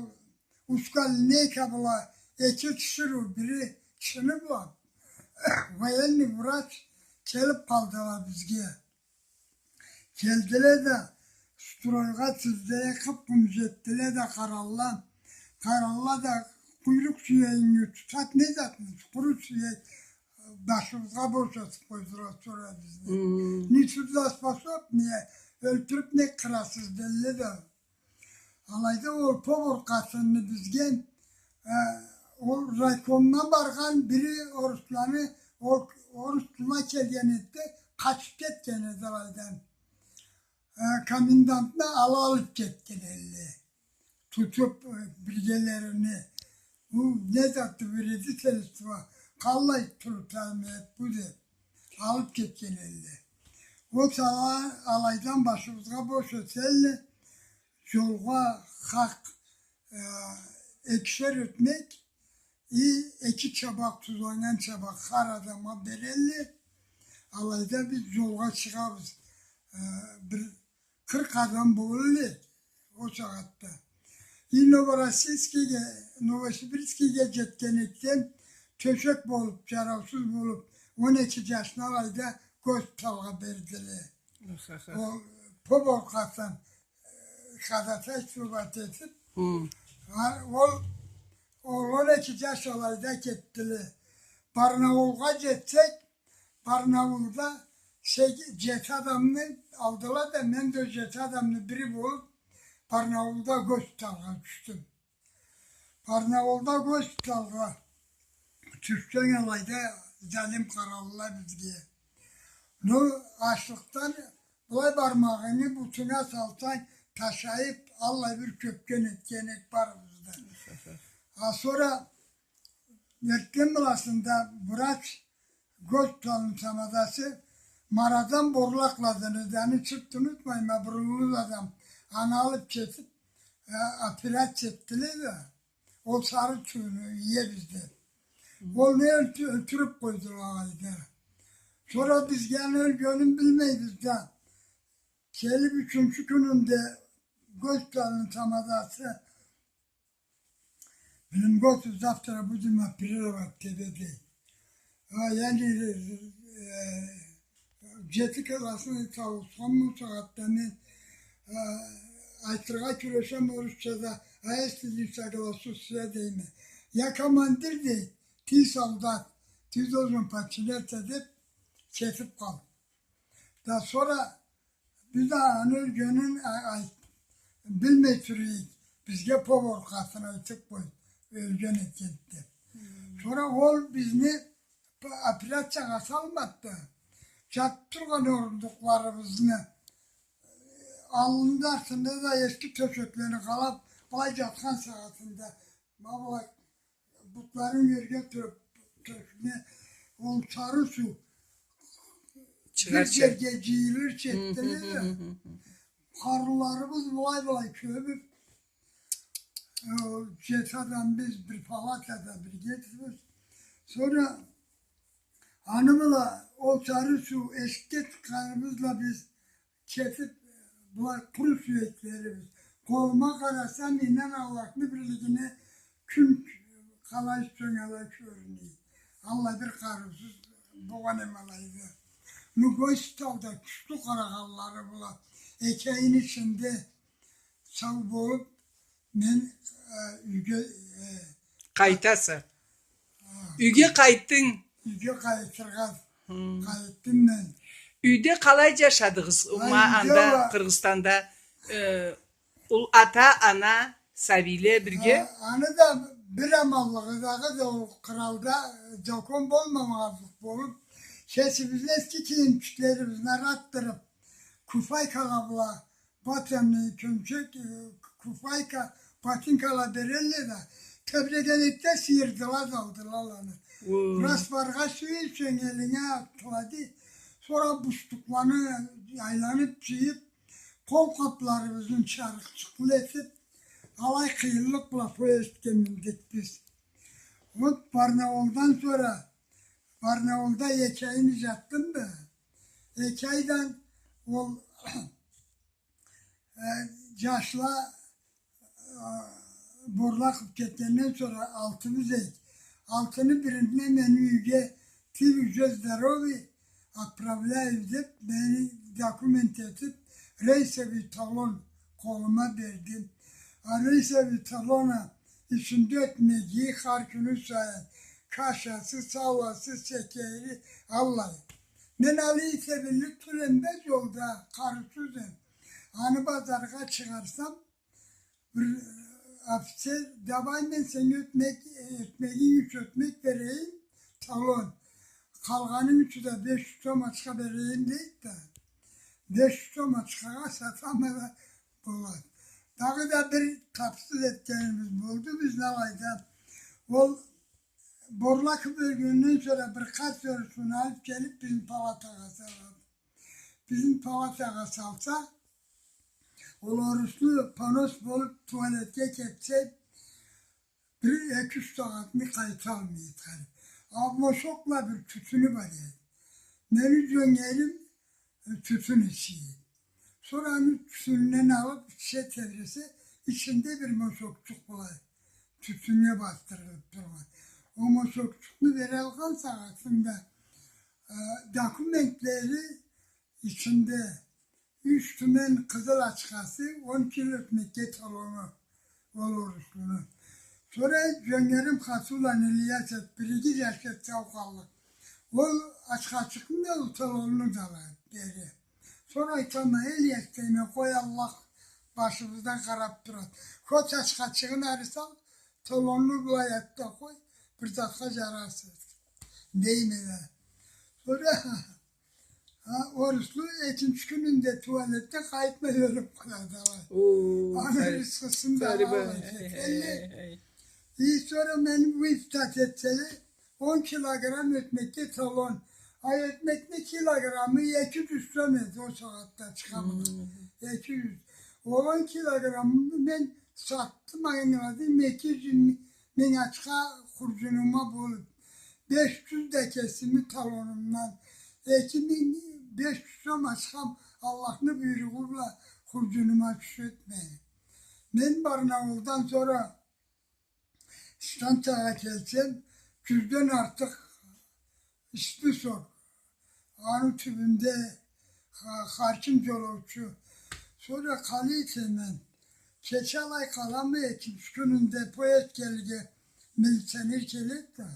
узколинейка бла эки тиширыу, бири чыны бла военный врач келип къалдыла бизге. Келдиле да, стройгъа тиздиле, къып-къумуч этдиле да, къаралла. Къаралла да, къуйрукъ сюегинги тутат, не затмы, къуру сюек, башыбызгъа бошатып къойдула сора бизни. Нетрудоспособные, ёлтюрюп нек къырасыз, делле да. Алайда ол повар къатынны бизге, э, ол райкомдан баргъан бири орусланы, ол орус туула келген эди да, къачып кетген эди алайдан. Э, комендантны ала алып кетген эдиле. Тутуп, э, биргелерине. Бу не затды, вредительство, къаллай тутамы эди бу деп, алып кетген эдиле. Ол сагъатда алайдан башыбызгъа бош эселле, жолгъа хакъ, э, экишер ётмек, и эки чабакъ, тузланнган чабакъ хар адамгъа берелле. Алайда биз жолгъа чыгъабыз. Э, бир къыркъ адам болур эдик ол сагъатда. И Новороссийскийге, Новосибирскийге жетгенликден, тёшек болуп, жараусуз болуп, он эки жашны алайда госпиталгъа бердиле. Ох, ох, ох. Ол повар къатын, э, ходатайствовать этип, Хы. а, ол, ол он эки жаш алайда кетдиле. Барнаулгъа жетсек, Барнаулда сегиз, жети адамны алдыла да, мен да жети адамны бири болуп, Барнаулда госпиталгъа тюшдюм. Барнаулда госпиталгъа тюшсенг, алайда залим къаралла бизге. Ну, ачлыкъдан былай бармагъынгы бутунга салсанг, ташайып, аллай бир кёпген этген эди барыбыз да. А сора Эртден быласында врач госпиталны тамадасы Марадан Борлакъладан эди, аны чырт унутмайма, бир уллу адам, аны алып кетип, э, операция этдиле да, ол сары тюйню иебиз деп. Ол не ёлтю-, ёлтюрюп къойдула алайда. Сора биз аны ёлгенин билмейбиз да, келип ючюнчю кюнюнде госпиталны тамадасы Билимге отур, завтра будем оперировать тебе, дей. А, яни, э, жети классны тауусханма ол сагъатда мен, э, айтыргъа кюрешем орусчада, а если не соглашусь, я дейме. Я командир, дей, ты солдат, ты должен подчиняться, деп, кетип къалды. Да сора биз да аны ёлгенин а-, айт-, билмей тура эдик. Бизге повар къатын айтып къойду, ёлген экен деп. Хм. Сора ол бизни п-, операциягъа салмады да, жатып тургъан орундукъларыбызны аллында, артында да эски тёшеклени къалап, былай жатхан сагъатында, ма былай бутларын ерге тёк-, тёкме, ол сары суу бир жерге жыйылыр шеклиди да. Къарынларыбыз былай-былай кёбюп, ол жети адам биз бир палатада бирге этебиз. Сора аны бла ол сары суу эшикге чыкъгъаныбыз бла биз кетип, былай къуру сюеклерибиз. Къолума къарасам, ийне Аллахны бирлигине, кюн къалай сёнге алай кёрюне. Аллай бир къарыусуз болгъан эм алайда. Ну, госпиталда кючлю къарагъанлары бла, эки айны ичинде сау болуп, мен, э, юйге, э, къайтаса. Юйге къайтдынг. Юйге къайтыргъа. Хм. Къайтдым мен. Юйде къалай жашадыгъыз? Ма анда, Къыргъызстанда, э, ул ата, ана, сабийле бирге? А, аны да бир аманлыгъы дагъыда ол къыралда, э, закон болмамазлыкъ болуп, кесибизни эски кийимчиклерибизни араттырып, куфайкала бла, батанны, кёмчек, э, куфайка, ботинкала берелле да, тебрегенекде сыйырдыла да алдыла аланы. О. Бираз баргъа сюйсенг, элинге атылады. Сора бустукъланы айланып жыйып, къол къапларыбызны чарыкъчыкълы этип, алай къыйынлыкъ бла поездге миндик биз. Вот Барнаулдан сора, Барнаулда эки айны жатдым да, эки айдан ол Э, жашла, э, Борлакъ кетгенден сора алтыбыз эдик. Алтыны биринде мени юйге, ты уже здоровый, отправляю деп, мени документ этип, рейсовый талон къолума берди. А рейсовый талонну ичинде экмеги, хар кюню сайын кашасы, сауасы, шекери, аллай. Мен аны эте билип турама да, жолда къарыусуз эм. Аны базаргъа чыгъарсам, бир офицер: «Давай, мен сеннге ётмек, ётмегинг ючюн ётмек берейим, талон. Къалгъанынг ючюн да беш джюз сом ачха берейим», — дейди да, беш джюз сом ачхагъа сатама да болады. Дагъыда бир тапсыз этгенибиз болду бизни алайда. Ол Борлаков ёлгенден сора бир къарт орусну алып келип бизни палатагъа салады. Бизни палатагъа салса, ол орусну понос болуп туалетге кетсе, бир эки-юч сагъатны къайталмайды. А мошокла бир тютюню бар эди. Мени джёнгерим, э, тютюн иче эди. Сора аны тютюнюнден алып ичсе, тебресе, ичинде бир мошокчукъ былай тютюннге басдырылып тургъан. Ол мошокчукъну бералгъан сагъатында, э, документлери ичинде юч тюмен къызыл ачхасы, он кило ётмекге талону ол оруслуну. Сора джёнгерим Хасуланы Ильяс эди, бир иги джаш эди, сау къаллыкъ. Ол ачхачыкъны да, ол талонну да ала бери. Сора айтама: «Ильяс, — дейме, — къой, Аллах башыбыздан къарап турады. Хо, ачхачыгъынгы ары сал, талонну былай ат да къой, бир затха джарарсыз», — дейме да. Сора А, оруслу экинчи кюнюнде туалетден къайтмай ёлюп къалады алай. Аны рысхысын да алалмай кетгенле. И сора мени выписать этселе, он килограмм ётмекге талон. А ётмекни килограммы эки джюз сом эди ол сагъатда чыгъа былай. Эки джюз. Ол он килограммны мен сатдым, айнала дейим, эки джюз минг ачха хурджунума болуп, беш джюз да кесими талонумдан, эки минг беш джюз сом ачхам Аллахны буйругъу бла хурджунума тюшеди мени. Мен Барнаулдан сора станциягъа келсем, джюзден артыкъ ичди сок. Аны тюбюнде ха-, харчым джолоучу. Сора къалай этеме мен? Кече алай къалама, экинчи кюнюнде поезд келирге, милиционер келеди да: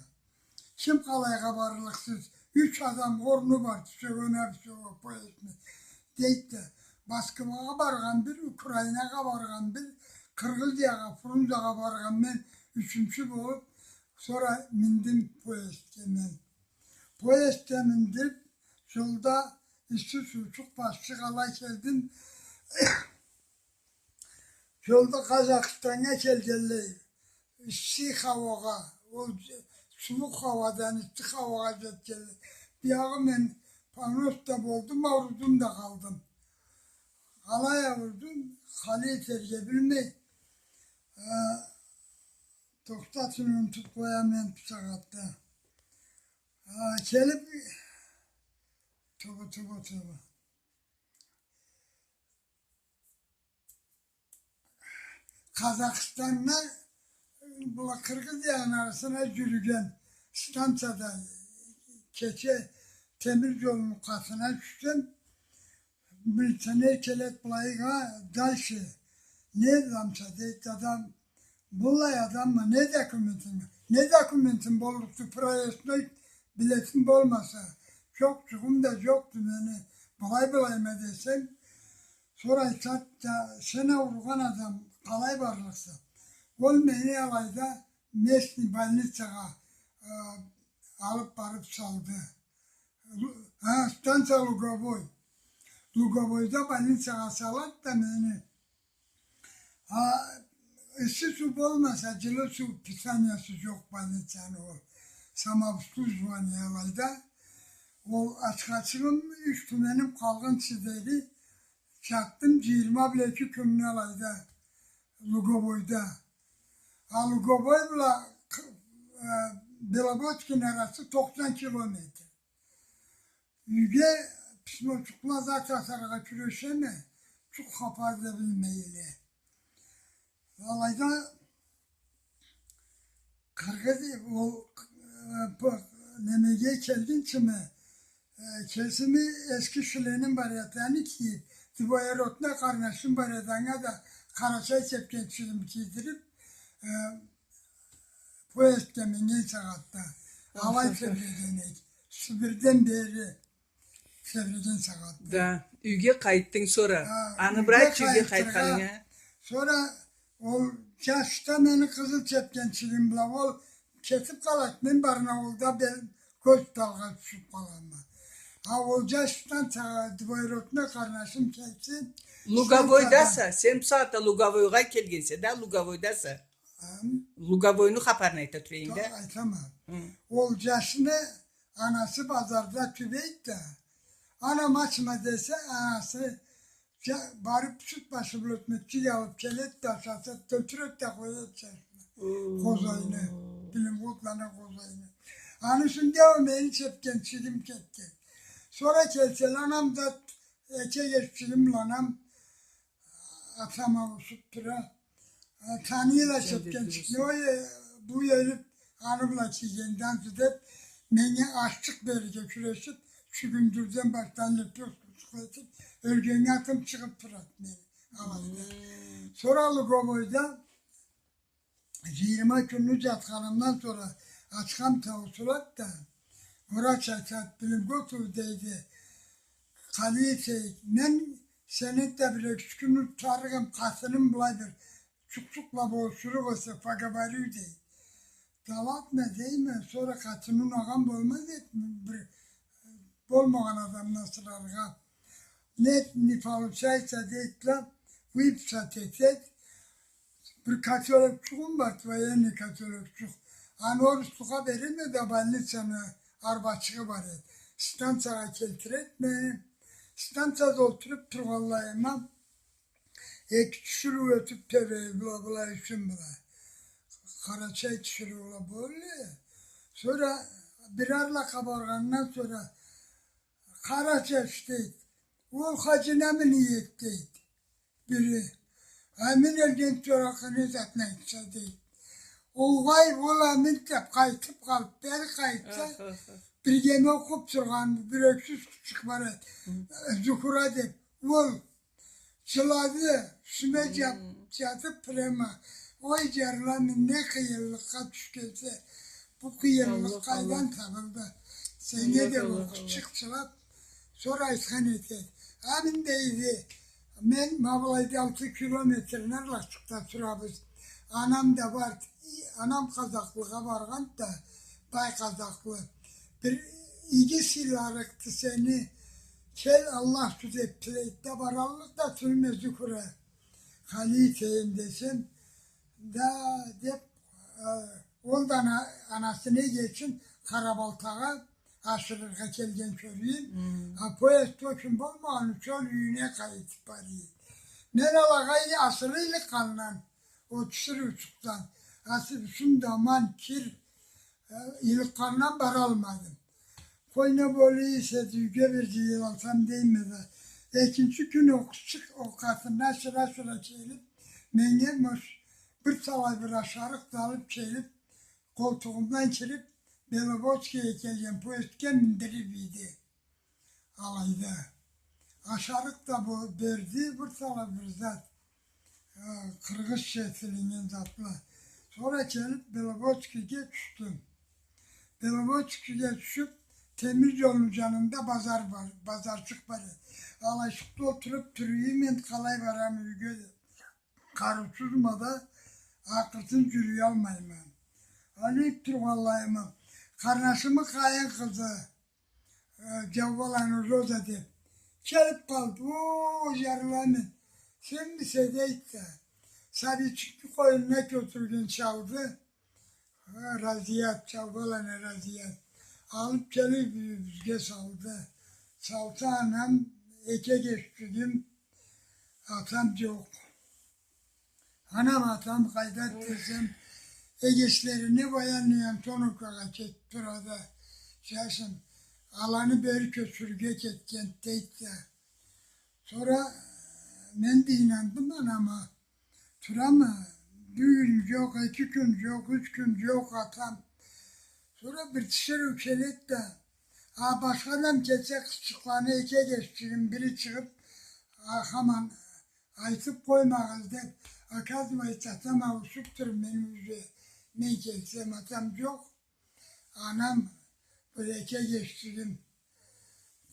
«Ким къалайгъа барлыкъсыз? Юч адам орну бар, тюшеген ары сокъ поездни», — дейди да. Москвагъа баргъан бир, Украинагъа баргъан бир, Къыргъызиягъа, Фрунзагъа баргъан мен ючюнчю болуп, сора миндим поездге мен. Поездге миндим, джолда исси суучукъ басдыкъ, алай келдим. Джолда Къазахстаннга келгенлей, исси хауагъа, ол сууукъ хауадан исси хауагъа джетгенлей. Биягъы мен понос да болдум, аурудум да къалдым. Къалай аурудум, къалай этерге билмей, э, тохтатын, унутуп къояма мен бусагъатда. А, келип, тоба, тоба, тоба. Къазахстаннга, была, Къыргъызияны арасына джюрюген станцияда кече темир джолну къатына тюшсем, милиционер келеди былайгъа: «Дальше». «Не замца?» — дейди адам. «Быллай адамма, не документинг?» «Не документинг боллукъду, проездной билетинг болмаса?» «Джокъ, джугъум да джокъду мени, былай-былайма», — десем, сора айтады да: «Сен ауругъан адам къалай барлыкъса?» Ол мени алайда местный больницагъа, э, алып барып салды. Лу-, а, станция Луговой. Луговойда больницагъа салады да мени. А, ыссы суу болмаса, джылы суу, питаниясы джокъ больницаны, ол самообслуживание алайда. Ол ачхачыгъым, юч тюменим къалгъынчы дери джатдым джыйырма бла эки кюнню алайда, Луговойда. А Луговой бла, э, Беловодскийни арасы токъсан километр. Юйге письмочукъла зат язаргъа кюрешеме, джукъ хапар да билмейле. Алайда Къыргъыз, ол, э, бу, немеге келгинчиме, э, кесими эски шлемим бар эди, аны кийип, двоюродной къарнашым бар эди, анга да къарачай чепкенчигими кийдирип, э, поездге минген сагъатда алай тебреген эдик. Сибирден бери. Тебреген сагъатда. Да, юйге къайтдынг сора. Ха, аны юйге бир айтчы, юйге къайтыргъа къайтханынга. Сора ол джашда мени къызыл чепкенчигим бла ол кетип къалат, мен Барнаулда бе-, госпиталгъа тюшюп къалама. А ол джашдан та-, двоюродной къарнашым келсин. Луговойдаса, сен бусагъатда Луговойгъа келгенсе да, Луговойдаса. Ам? Луговойну хапарын айта турайым да. Та-, айтама. Хы. Ол джашны анасы базарда тюбейди да. Анам ачма десе, анасы джа-, барып сют башы бла ётмекчик алып келеди да, ашатады, тёлтюреди да къояды джашны. Хо. Къозайны. Билим къотланы къозайны. Аны юсюнде ол мени чепкенчигим кетген. Сора келселе, анам да, эчегеччигим бла анам атам ауушуп тура. Э, таныйла чепкенчикни, ой, э, бу ёлюп, аны бла кийгенден деп, меннге ашчыкъ берирге кюрешип, чюгюндюрден башдан лепёшкачыкъ этип, ёлгеннге атым чыгъып турады мени алайда. Хы. Сора Луговойда джыйырма кюнню джатханымдан сора ачхам таусулады да, врач айтады, Билимготов, дейди, Къалиев, мен сени да бир эки-юч кюнню тутарыгъым, къатыным былай бир чукъ-чукъла болушурукъ эсе, поговорю, дейди. Да ладно, дейме, сора къатыны унагъан болмаз эди, бир болмагъан адамны асыраргъа. Не, не получается, дейди да, выписать этеди. Бир котёлокчугъум бар, военный котёлокчукъ. Аны оруслугъа береме да, больницаны арбачыгъы бар эди. Станциягъа келтиреди мени. Станцияда олтуруп тургъанлайыма, эки тиширыу ётюп тебрейди, была, была, ючюн была. Къарачай тиширыула болду. Сора бир арлакъгъа баргъандан сора, къарачай, дейди. Ол хаджина мени иеди, дейди. Бири, Амин ёлген сора къалгъан затны айтса, дейди. Огъай, ол Амин деп къайтып къалып, бери къайтса, биргеме окъуп тургъан бир ёксюз къызчыкъ бар эди. Зухра деп. Ол джылады, юсюме джа-, джатып прямо. Ой, джарлы Амин, не къыйынлыкъгъа тюшгенсе, бу къыйынлыкъ къайдан табылды? Сеннге да ол къызчыкъ джылап, сора айтхан этеди. Амин, дейди, мен ма былайда алты километрни арлачыкъда турабыз. Анам да барды. Анам къазахлыгъа баргъанды да, бай къазахлы. Бир иги сыйларыкъды сени. Кел, Аллах тюзетди, дейди да, бараллыкъ да тюлме, Зухра. Къалиев десем, да, деп, э, ол да ана-, анасыны эгечин Къарабалтагъа ашырыргъа келген кёрейим. А поезд ол кюн болмагъан ючюн ол юйюне къайтып барады. Мен алагъа асылы Иликъандан, ол тиширыучукъдан, асылы юсюм да аман, кир, э, Иликъандан баралмадым. Къой, не болур эсе, юйге бир джыйылсам дейме да. Экинчи кюн ол къызчыкъ, ол къатынны ашыра-ашыра келип, меннге мош-, бир талай бир ашарыкъ да алып келип, къолтугъумдан кирип, Беловодскеге келген поездге миндирип ийди. Алайда. Ашарыкъ да бо-, берди, бир талай бир зат. Э, къыргъызча этилинген затла. Сора келип Беловодскеге тюшдюм. Беловодскеге тюшюп, темир джолну джанында базар бар, базарчыкъ бар эди. Алайчыкъда олтуруп тура эдим, мен къалай барама юйге деп. Къарыусузма да, акъыртын джюрюялмайма. Алай тургъанлайыма, къарнашымы къайын къызы, э, Джаубаланы Роза деп, келип къалды. О, джарлы Амин, сенмисе, дейди да, сабийчикни къойнуна кётюрген чалды. Ха, Разият, Джаубаланы Разият. Алып келип юйюбюзге салды. Салса, анам, эки эгеччигим, атам джокъ. Анам, атам къайда десем, эгечлерини Военный Антоновкагъа кетип турады. Джашым, аланы бери кёчюрюрге кетген, дейди да. Сора мен да ийнандым анама. Турама, бир кюн джокъ, эки кюн джокъ, юч кюн джокъ атам. Сора бир тиширыу келеди да, а, башха адам келсе, къызчыкъланы, эки эгеччигим бири чыгъып, а, хаман айтып къоймагъыз деп, оказывается, атам ауушуп тур, мен уже, мен келсем, атам джокъ. Анам, бир эки эгеччигим,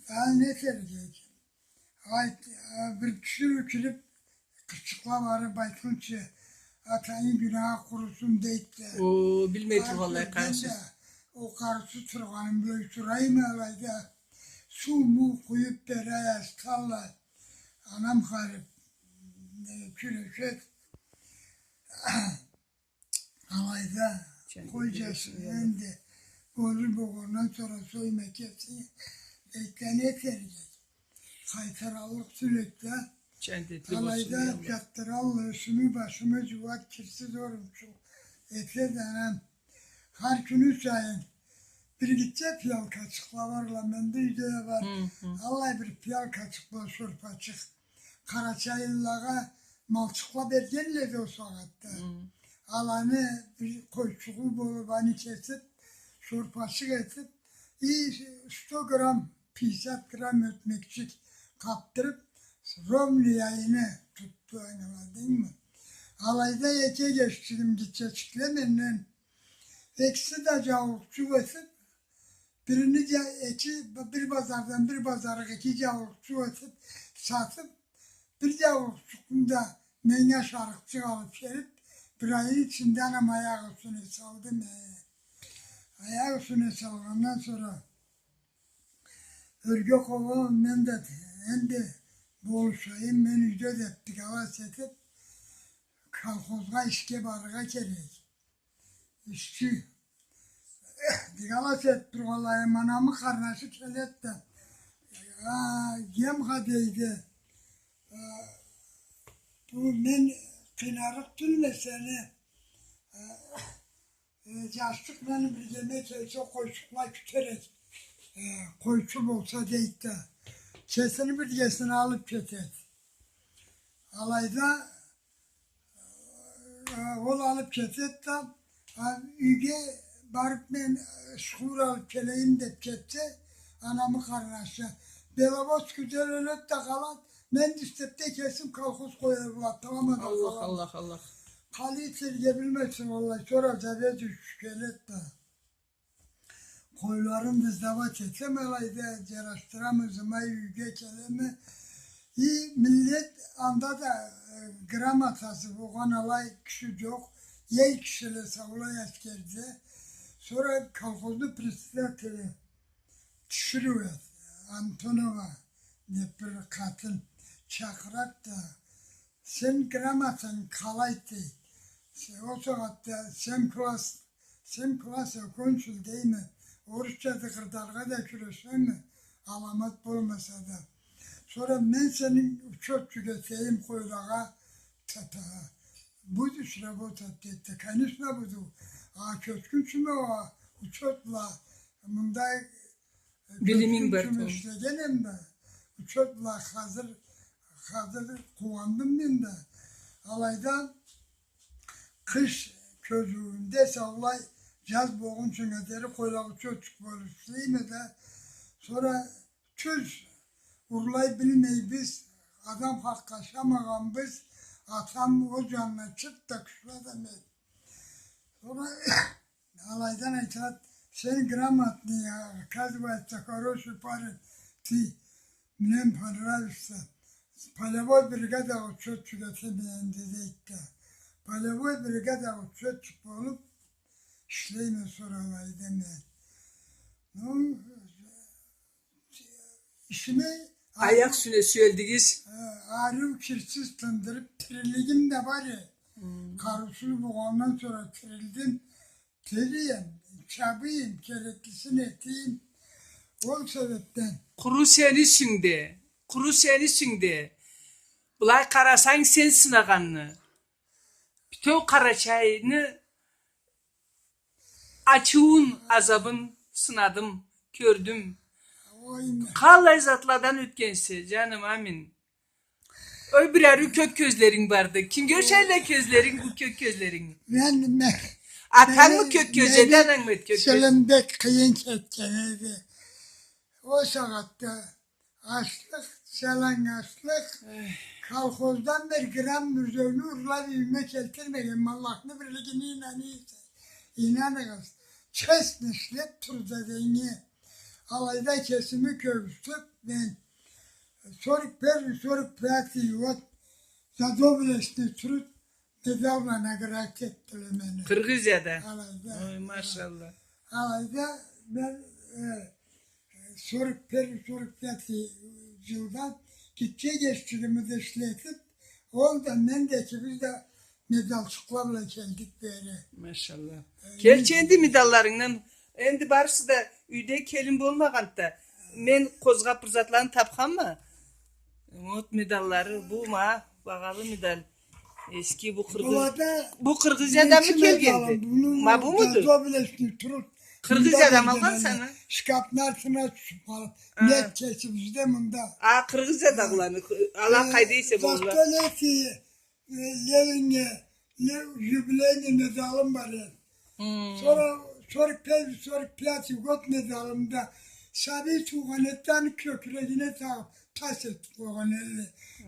Аны не этерге? Айт, э, бир киши ёкюнюп, къызчыкъла барып айтхынчы, атангы гюнахы къурусун дейди да. О, билмей тургъанлай къарыусуз. О къарыусуз тургъаным бла турайым алайда. Суу-муу къуюп бере асталла. Анам харип, э, кюрешет. Алайда, къой, джашым, энди ёлюр болгъандан сора сойма кесинги, этлени этерге. Къайтараллыкъ тюл эди да. Алайда джатдыралла, юсюмю, башымы джууа, кирсиз орунчукъ этеди анам. Хар кюню сайын бир гитче пиялкачыкъла барла, менде юйде да бар. Аллай бир пиялкачыкъ бла шорпачыкъ. Къарачайлылагъа малчыкъла бергенле эди о сагъатда. Аланы бир къойчугъу болуп, аны кесип, шорпачыкъ этип, и сто грамм, пятьдесят грамм ётмекчик къапдырып, ровно яйыны тутду, ангыладынгмы? Алайда эки эгеччигим, гитчечикле менден, экиси да джаулукъчукъ этип, бирини да эки, бир базардан бир базаргъа эки джаулукъчукъ этип, сатып, бир джаулукъчукъну да меннге ашарыкъчыкъ алып келип, бир айны ичинде анам аякъ юсюне салдым, э. Аякъ юсюне салгъандан сора ёрге къобаб, мен да, энди болушайым, мен юйде деп дыгалас этип, колхозгъа ишге барыргъа керек. Ишчи. Дыгалас этип тургъанлайым, анамы къарнашы келеди да, а, Гемха, дейди, а, бу мен къыйнарыкъ тюлме сени, а, э, джашчыкъ мени биргеме келсе, къойчукъла кютерик, э, къойчу болса, дейди да, кесини биргесине алып кетеди. Алайда, э, ол алып кетеди да, а, юйге барып мен, э, шхур алып келейим деп кетсе, анамы къарнашы, Беловодскийде ёледи да къалады, мен да ишлеп да кесим колхоз къоярла, тамам да къалады. Аллах, Аллах. Къалай этерге билмейсе, валлахи, сора заведующий келеди да. Къойларын да сдавать этеме алайда, джарашдырама ызыма, юйге келеме. И миллет анда да, э, грамотасы болгъан алай киши джокъ. Ел кишиле саулай аскерде. Сора колхозну председатели тиширыу эди, Антонова деп бир къатын, чакъырады да, сен грамотанг къалайды, дейди. Се-, ол сагъатда семь класс, семь класс окончил дейме, орусча дыгъырдаргъа да кюрешеме, аламат болмаса да. Сора мен сени учётчик этейим къойлагъа, тапа. Будешь работать, дейди. Конечно, буду. А кёчгюнчюме, а учёт бла, мындай билиминг бар, кёчгюнчюме ишлегенме да, учёт бла хазыр, хазыр къууандым мен да. Алайда къыш кёзюуюнде саулай джаз болгъунчугъа дери къойлагъа учётчик болуп ишлейме да. Сора тюз, урлай билмейбиз, адам хакъ ашамагъанбыз, атам ол джанына чырт да кючлю адам эди. Сора алайдан айтады, сен грамотный, оказывается, хороший парень, ты мне понравишься. Полевой бригадагъа учётчик этеме энди, дейди да. Полевой бригадагъа учётчик болуп ишлейме сора алайда мен. Ну, ишиме аякъ юсюне сюелдигиз. Э, ариу кирсиз тындырып, тирилигим да бар эди. Къарыусуз болгъандан сора тирилдим. Тилийим, чабыйым, кереклисин этийим. Ол себепден. Къуру сени юсюнгде, къуру сени юсюнгде. Былай къарасанг, сен сынагъанны. Бютеу Къарачайны ачыуун, азабын сынадым, кёрдюм. Къалай затладан ётгенсе, джаным, амин. Ой, бир ариу кёк кёзлеринг барды. Кимге ошайды кёзлеринг, бу кёк кёзлеринг? Мен, мен, атангмы кёк кёз эди, анангмы эди кёк кёз? Сёлембек къыйын кетген эди. Ол сагъатда ачлыкъ, джалангачлыкъ, колхоздан бир грамм мюрзеуну урлап юйюме келтирмегенме, Аллахны бирлигине ийнанырса, ийнаныгъыз. Честно ишлеп тур да, дейме. Алайда кесими кёргюзтюп, мен сорок первый, сорок пятый год за доблестный труд медалла наградить этдиле мени. Къыргъызияда. Алайда. Ой, машалла. Алайда мен, э, сорок первый, сорок пятый джылда гитче кеслигими да ишлетип, ол да, мен да, экибиз да медалчыкъла бла келдик бери. Машалла. Э, келчи энди медалларынгдан. Энди барысы да юйде келин болмагъанды да. Мен къозгъап бир затланы тапханма. Вот медаллары, бу ма, багъалы медаль. Эски бу къыргъыз. Булада Бу Къыргъызиядан мы келгенди? Ма бумуду? Къыргъызиядан алгъанса аны? Шкафны артына тюшюп къалып, мет кесибизде мында. А, Къыргъызиядагъыланы, ала къайда эсе болла. Э, Ленинге, не, юбилейный медалым бар эди. Сора сорок первый, сорок пятый год медалым да сабий туугъан эди да, аны кёкюрегине тагъып, тас этип къойгъан эдиле.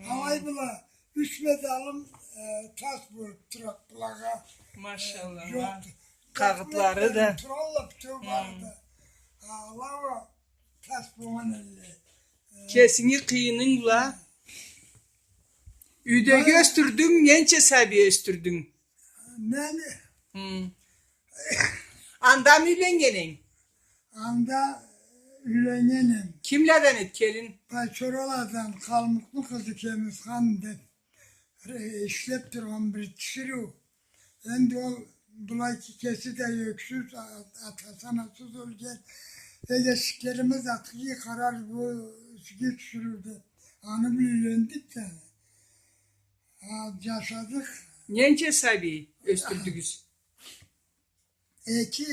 Алай бла юч медалым, э, тас болуп турады булагъа. Машалла, э, ма. Къагъытлары да. Туралла бютеу бары да. Алай уа тас болгъан эдиле. Кесинги къыйынынг бла. Юйдеги ёсдюрдюнг, ненча сабий ёсдюрдюнг? Мени? Хы. Анда мы юйленнген эдинг? Анда юйленнген эдим. Кимледен эди келин? Байчораладан, къалмыкъны къызы Кемисхан деп, э, ишлеп тургъан бир тиширыу. Энди ол былай ки, кеси да ёксюз, а-, атасы, анасыз ёлген. Эгечиклерими затхыгъа къарар, бу сизге тюшюрюр деп, аны бла юйлендик да. А, джашадыкъ. Ненча сабий ёсдюрдюгюз? Эки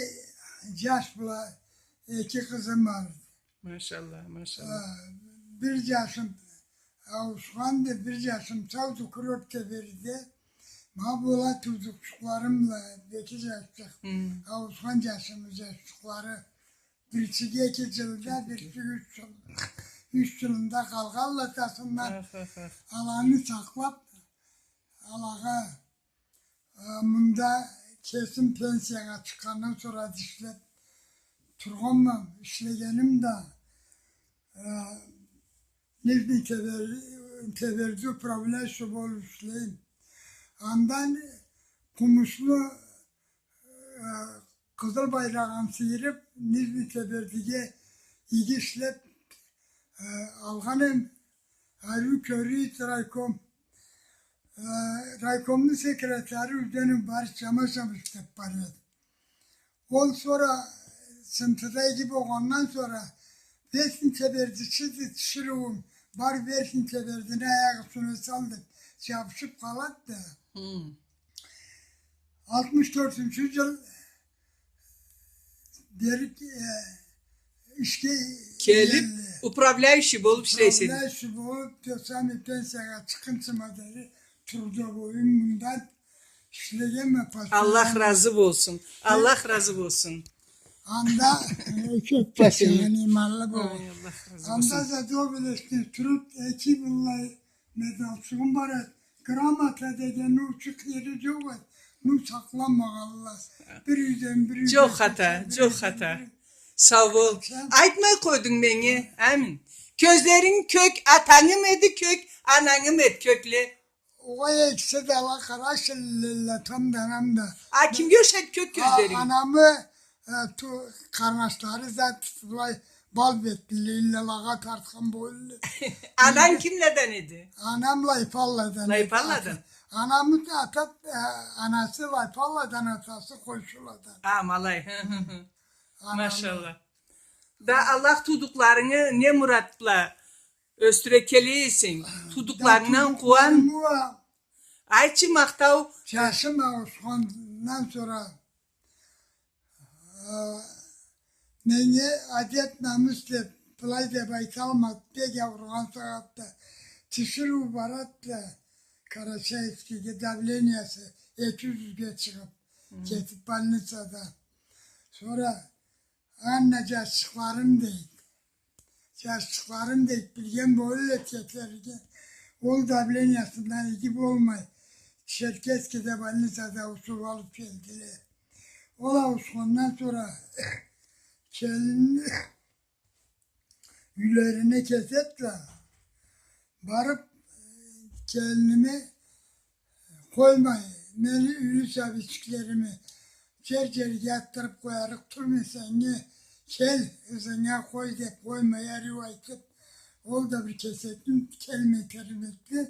джаш бла эки къызым бар. Машалла, машалла. А, бир джашым ауушханды, бир джашым сауду, Курорт Тебериде. Ма была туудукъчукъларым бла, эки джашчыкъ. Хы. Ауушхан джашымы джашчыкълары. Бирчиги эки джылда, бирчиги юч джыл. Юч джылында къалгъанла атасындан. Ах, ах, ах. Аланы сакълап, алагъа А, мында кесим пенсиягъа чыкъгъандан сора да ишлеп тургъанма, ишлегеним да, а, Нижний Тебер-, Теберди управляющий болуп ишлейме. Андан Къумушну, а, къызыл байрагъын сыйырып, Нижний Тебердиге иги ишлеп, а, алгъан эм. Ариу кёрюйюз райком. Э, райкомну секретары Узденов Барыс Джамашевич деп бар эди. Ол сора Сынтыда иги болгъандан сора, Верхний Тебердичиди тиширыуум, бар Верхний Тебердини аякъ юсюне сал деп, джабышып къалады да. Хы. Алтмыш тёртюнчю джыл бери, э, ишге келип, келди. Управляющий болуп ишлейсе. Управляющий болуп, тёсами пенсиягъа чыкъгъынчыма дери трудовойум мындан ишлегенме. Аллах разы болсун. Аллах разы болсун. Анда, э, кёп кесингден иманлы бол. Ай, Аллах разы болсун. Анда за доблестный труд эки быллай медалчыгъым бар эди. Грамота деген, ну, чыкъ ери джокъ эди. Ну, сакъланмагъанла. Бир юйден бир юйге. Джокъ хата, джокъ хата. Сау бол. Айтмай къойдунг меннге, амин. Кёзлеринг кёк, атангы эди кёк, анангы эди кёкле. Огъай, экиси да ала къарачы, лилле, атам да, анам да. А кимге ушайды кёк кёзлеринг? А, анамы, э, ту-, къарнашлары зат былай бал бетли, лиллелагъа тартхан болду. Ананг кимледен эди? Анам Лайпанладан эди. Лайпанладан? Анамы ата, э, анасы Лайпанладан, атасы Къойшуладан. А, ма алай. Хы, хы, хы. Анам. Машалла. Да Аллах туудукъларынгы не мурат бла ёсдюре келе эсенг, туудукъларынгдан къууан. Айтчы, махтау. Джашым ауушхандан сора, а, меннге адет-намыс деп, былай деп айталмады, бек ауругъан сагъатда. Тиширыу барады да, Карачаевскийге давлениясы эки джюзге чыгъып, кетип больницада. Сора Анна, джашчыкъларым, дейди. Джашчыкъларым, дейди, билген болур эди кетерге. Ол давлениясындан иги болмай, Черкесскеде больницада ауушуп алып келдиле. Ол ауушхандан сора келин, юйлерине кетеди да, барып, э, келиними къоймай, мени юйлю сабийчиклерими жер-жерге атдырып къоярыкъ тюлме, сен не, кел, ызынга къой деп, къоймай, ариу айтып, ол да бир кесекни келмей термеди.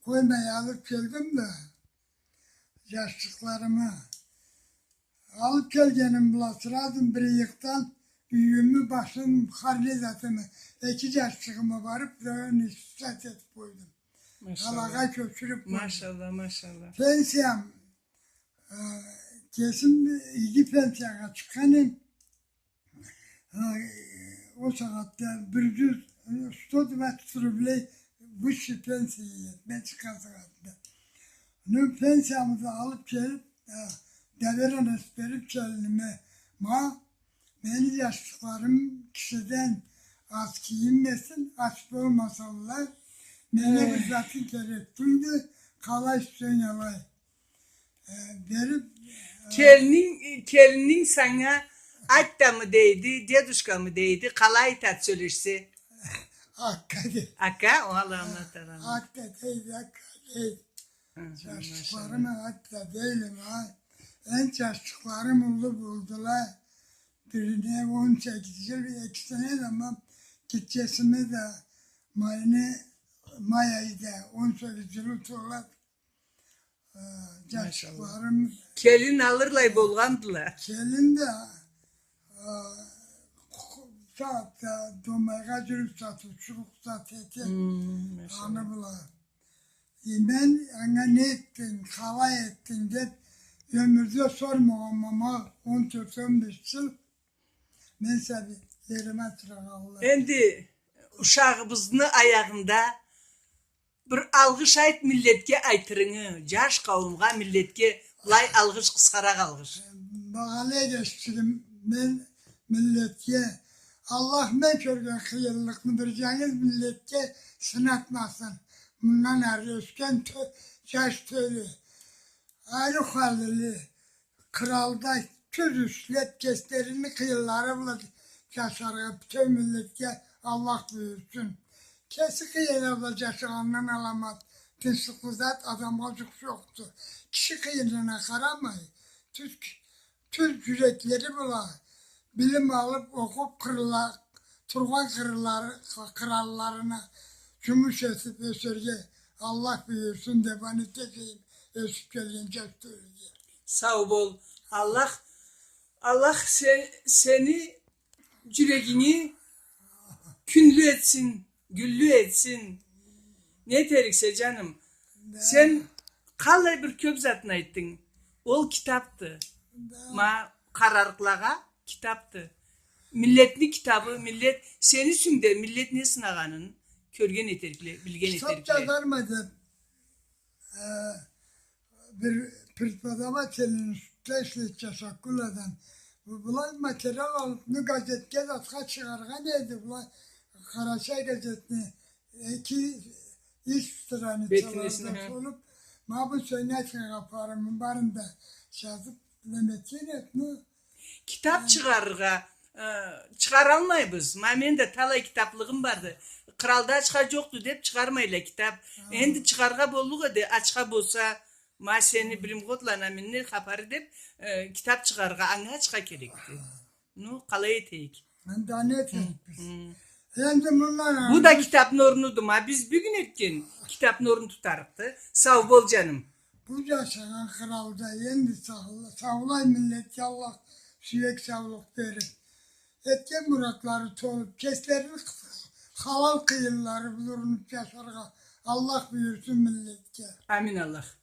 Къоймай алып келдим да, жашчыкъларымы. Алып келгеним бла сразу бир ыйыкъдан юйюмю, башын, хар не затымы, эки жашчыгъымы барып, районный сад этип къойдум. Машалла. Къалагъа кёчюрюп къойдум. Машалла, машалла. Пенсиям, э, кесим иги пенсиягъа чыкъгъан эдим. Э, ол сагъатда бир жюз, э, сто двадцать рублей высший пенсия эди, мен чыкъгъан сагъатда. Ну, пенсиямы да алып келип, э, доверенность берип келиниме, ма, мени жашчыкъларым кишиден ач кийинмесин, ач болмасынла, мени бир затым керек тюлдю, къалай сюйсенг алай. Э, берип, э, келининг, келининг санга атямы дейди, дедушкамы дейди, къалай айтады сёлешсе? Ака дейди. Ака, о, Аллах, Аллах Таала. Ака дейди, ака дейди. Хы хы, жашчыкъларыма атя дейле, а. Энди жашчыкъларым уллу болдула. Бирине он сегиз жыл, экисине да, ма, гитчесине да майны, май айда он сегиз жыл толады. Э, машалла. Жашчыкъларым. Келин алырлай болгъандыла. Келин да, э, сагъатда домайгъа жюрюп сатыучу рухсат эте. Хм, машалла. Аны бла. Э, мен анга не этдинг, къалай этдинг деп, ёмюрде сормагъанма, ма, он тёрт, он беш жыл мен сабийлерими асырагъанла. Энди ушагъыбызны аягъында бир алгъыш айт миллетге айтырынгы, жаш къауумгъа, миллетге, былай алгъыш, къысхаракъ алгъыш. Багъалы эгешчигим, мен миллетге, Аллах мен кёрген къыйынлыкъны бир жангыз миллетге сынатмасын. Мындан ары ёсген тё-, жаш тёлю, ариу халили, къыралда тюз ишлеп, кеслерини къыйынлары бла жашаргъа бютеу миллетге Аллах буюрсун. Кеси къыйыны бла жашагъандан аламат тынчлыкълы зат адамгъа жукъ жокъду. Киши къыйынына къарамай, тюз, тюз жюреклери бла билим алып, окъуп, къырла-, тургъан къырыллары, къыралларына жумуш этип ёсерге Аллах буюрсун деп, аны тилейме ёсюп келген жаш тёлюге. Сау бол. Аллах, Аллах се-, сени жюрегинги кюнлю этсин, гюллю этсин. Не этериксе, жаным? Да. Сен къалай бир кёп затны айтдынг. Ол китапды. Да. Ма, къарарыкълагъа китапды. Миллетни китабы, миллет, сени юсюнгде миллет не сынагъанын кёрген этерикле, билген этерикле. Китап жазарма деп, э, бир преподаватель институтда ишлейди, Чашакуладан. Бу, былай материал алып, ну, газетге, затха чыгъаргъан эди, былай, Къарачай газетни эки, юч страницаларда болуп, ма бу сёнетин къапарымы барын да жазып, неме этген эди, ну. Китап чыгъарыргъа, э, чыгъаралмайбыз. Ма мен да талай китаплыгъым барды. Къыралда ачха жокъду деп чыгъармайла китап. Энди чыгъаргъа боллукъ эди, ачха болса, ма сени билим къодлана минни хапары деп, э, китап чыгъарыргъа, анга ачха керекди. Ну, къалай этейик? Анда не этейик биз? Энди мындан... Бу да китапны орнуду, ма биз бюгюн этген китапны орнун тутарыкъды. Сау бол, жаным. Бу жашагъан къыралда энди саулай миллетге Аллах сюек саулукъ берип, этген муратлары толуп, кеслерини халал къыйынлары бла урунуп жашаргъа Аллах буюрсун миллетге. Амин, Аллах.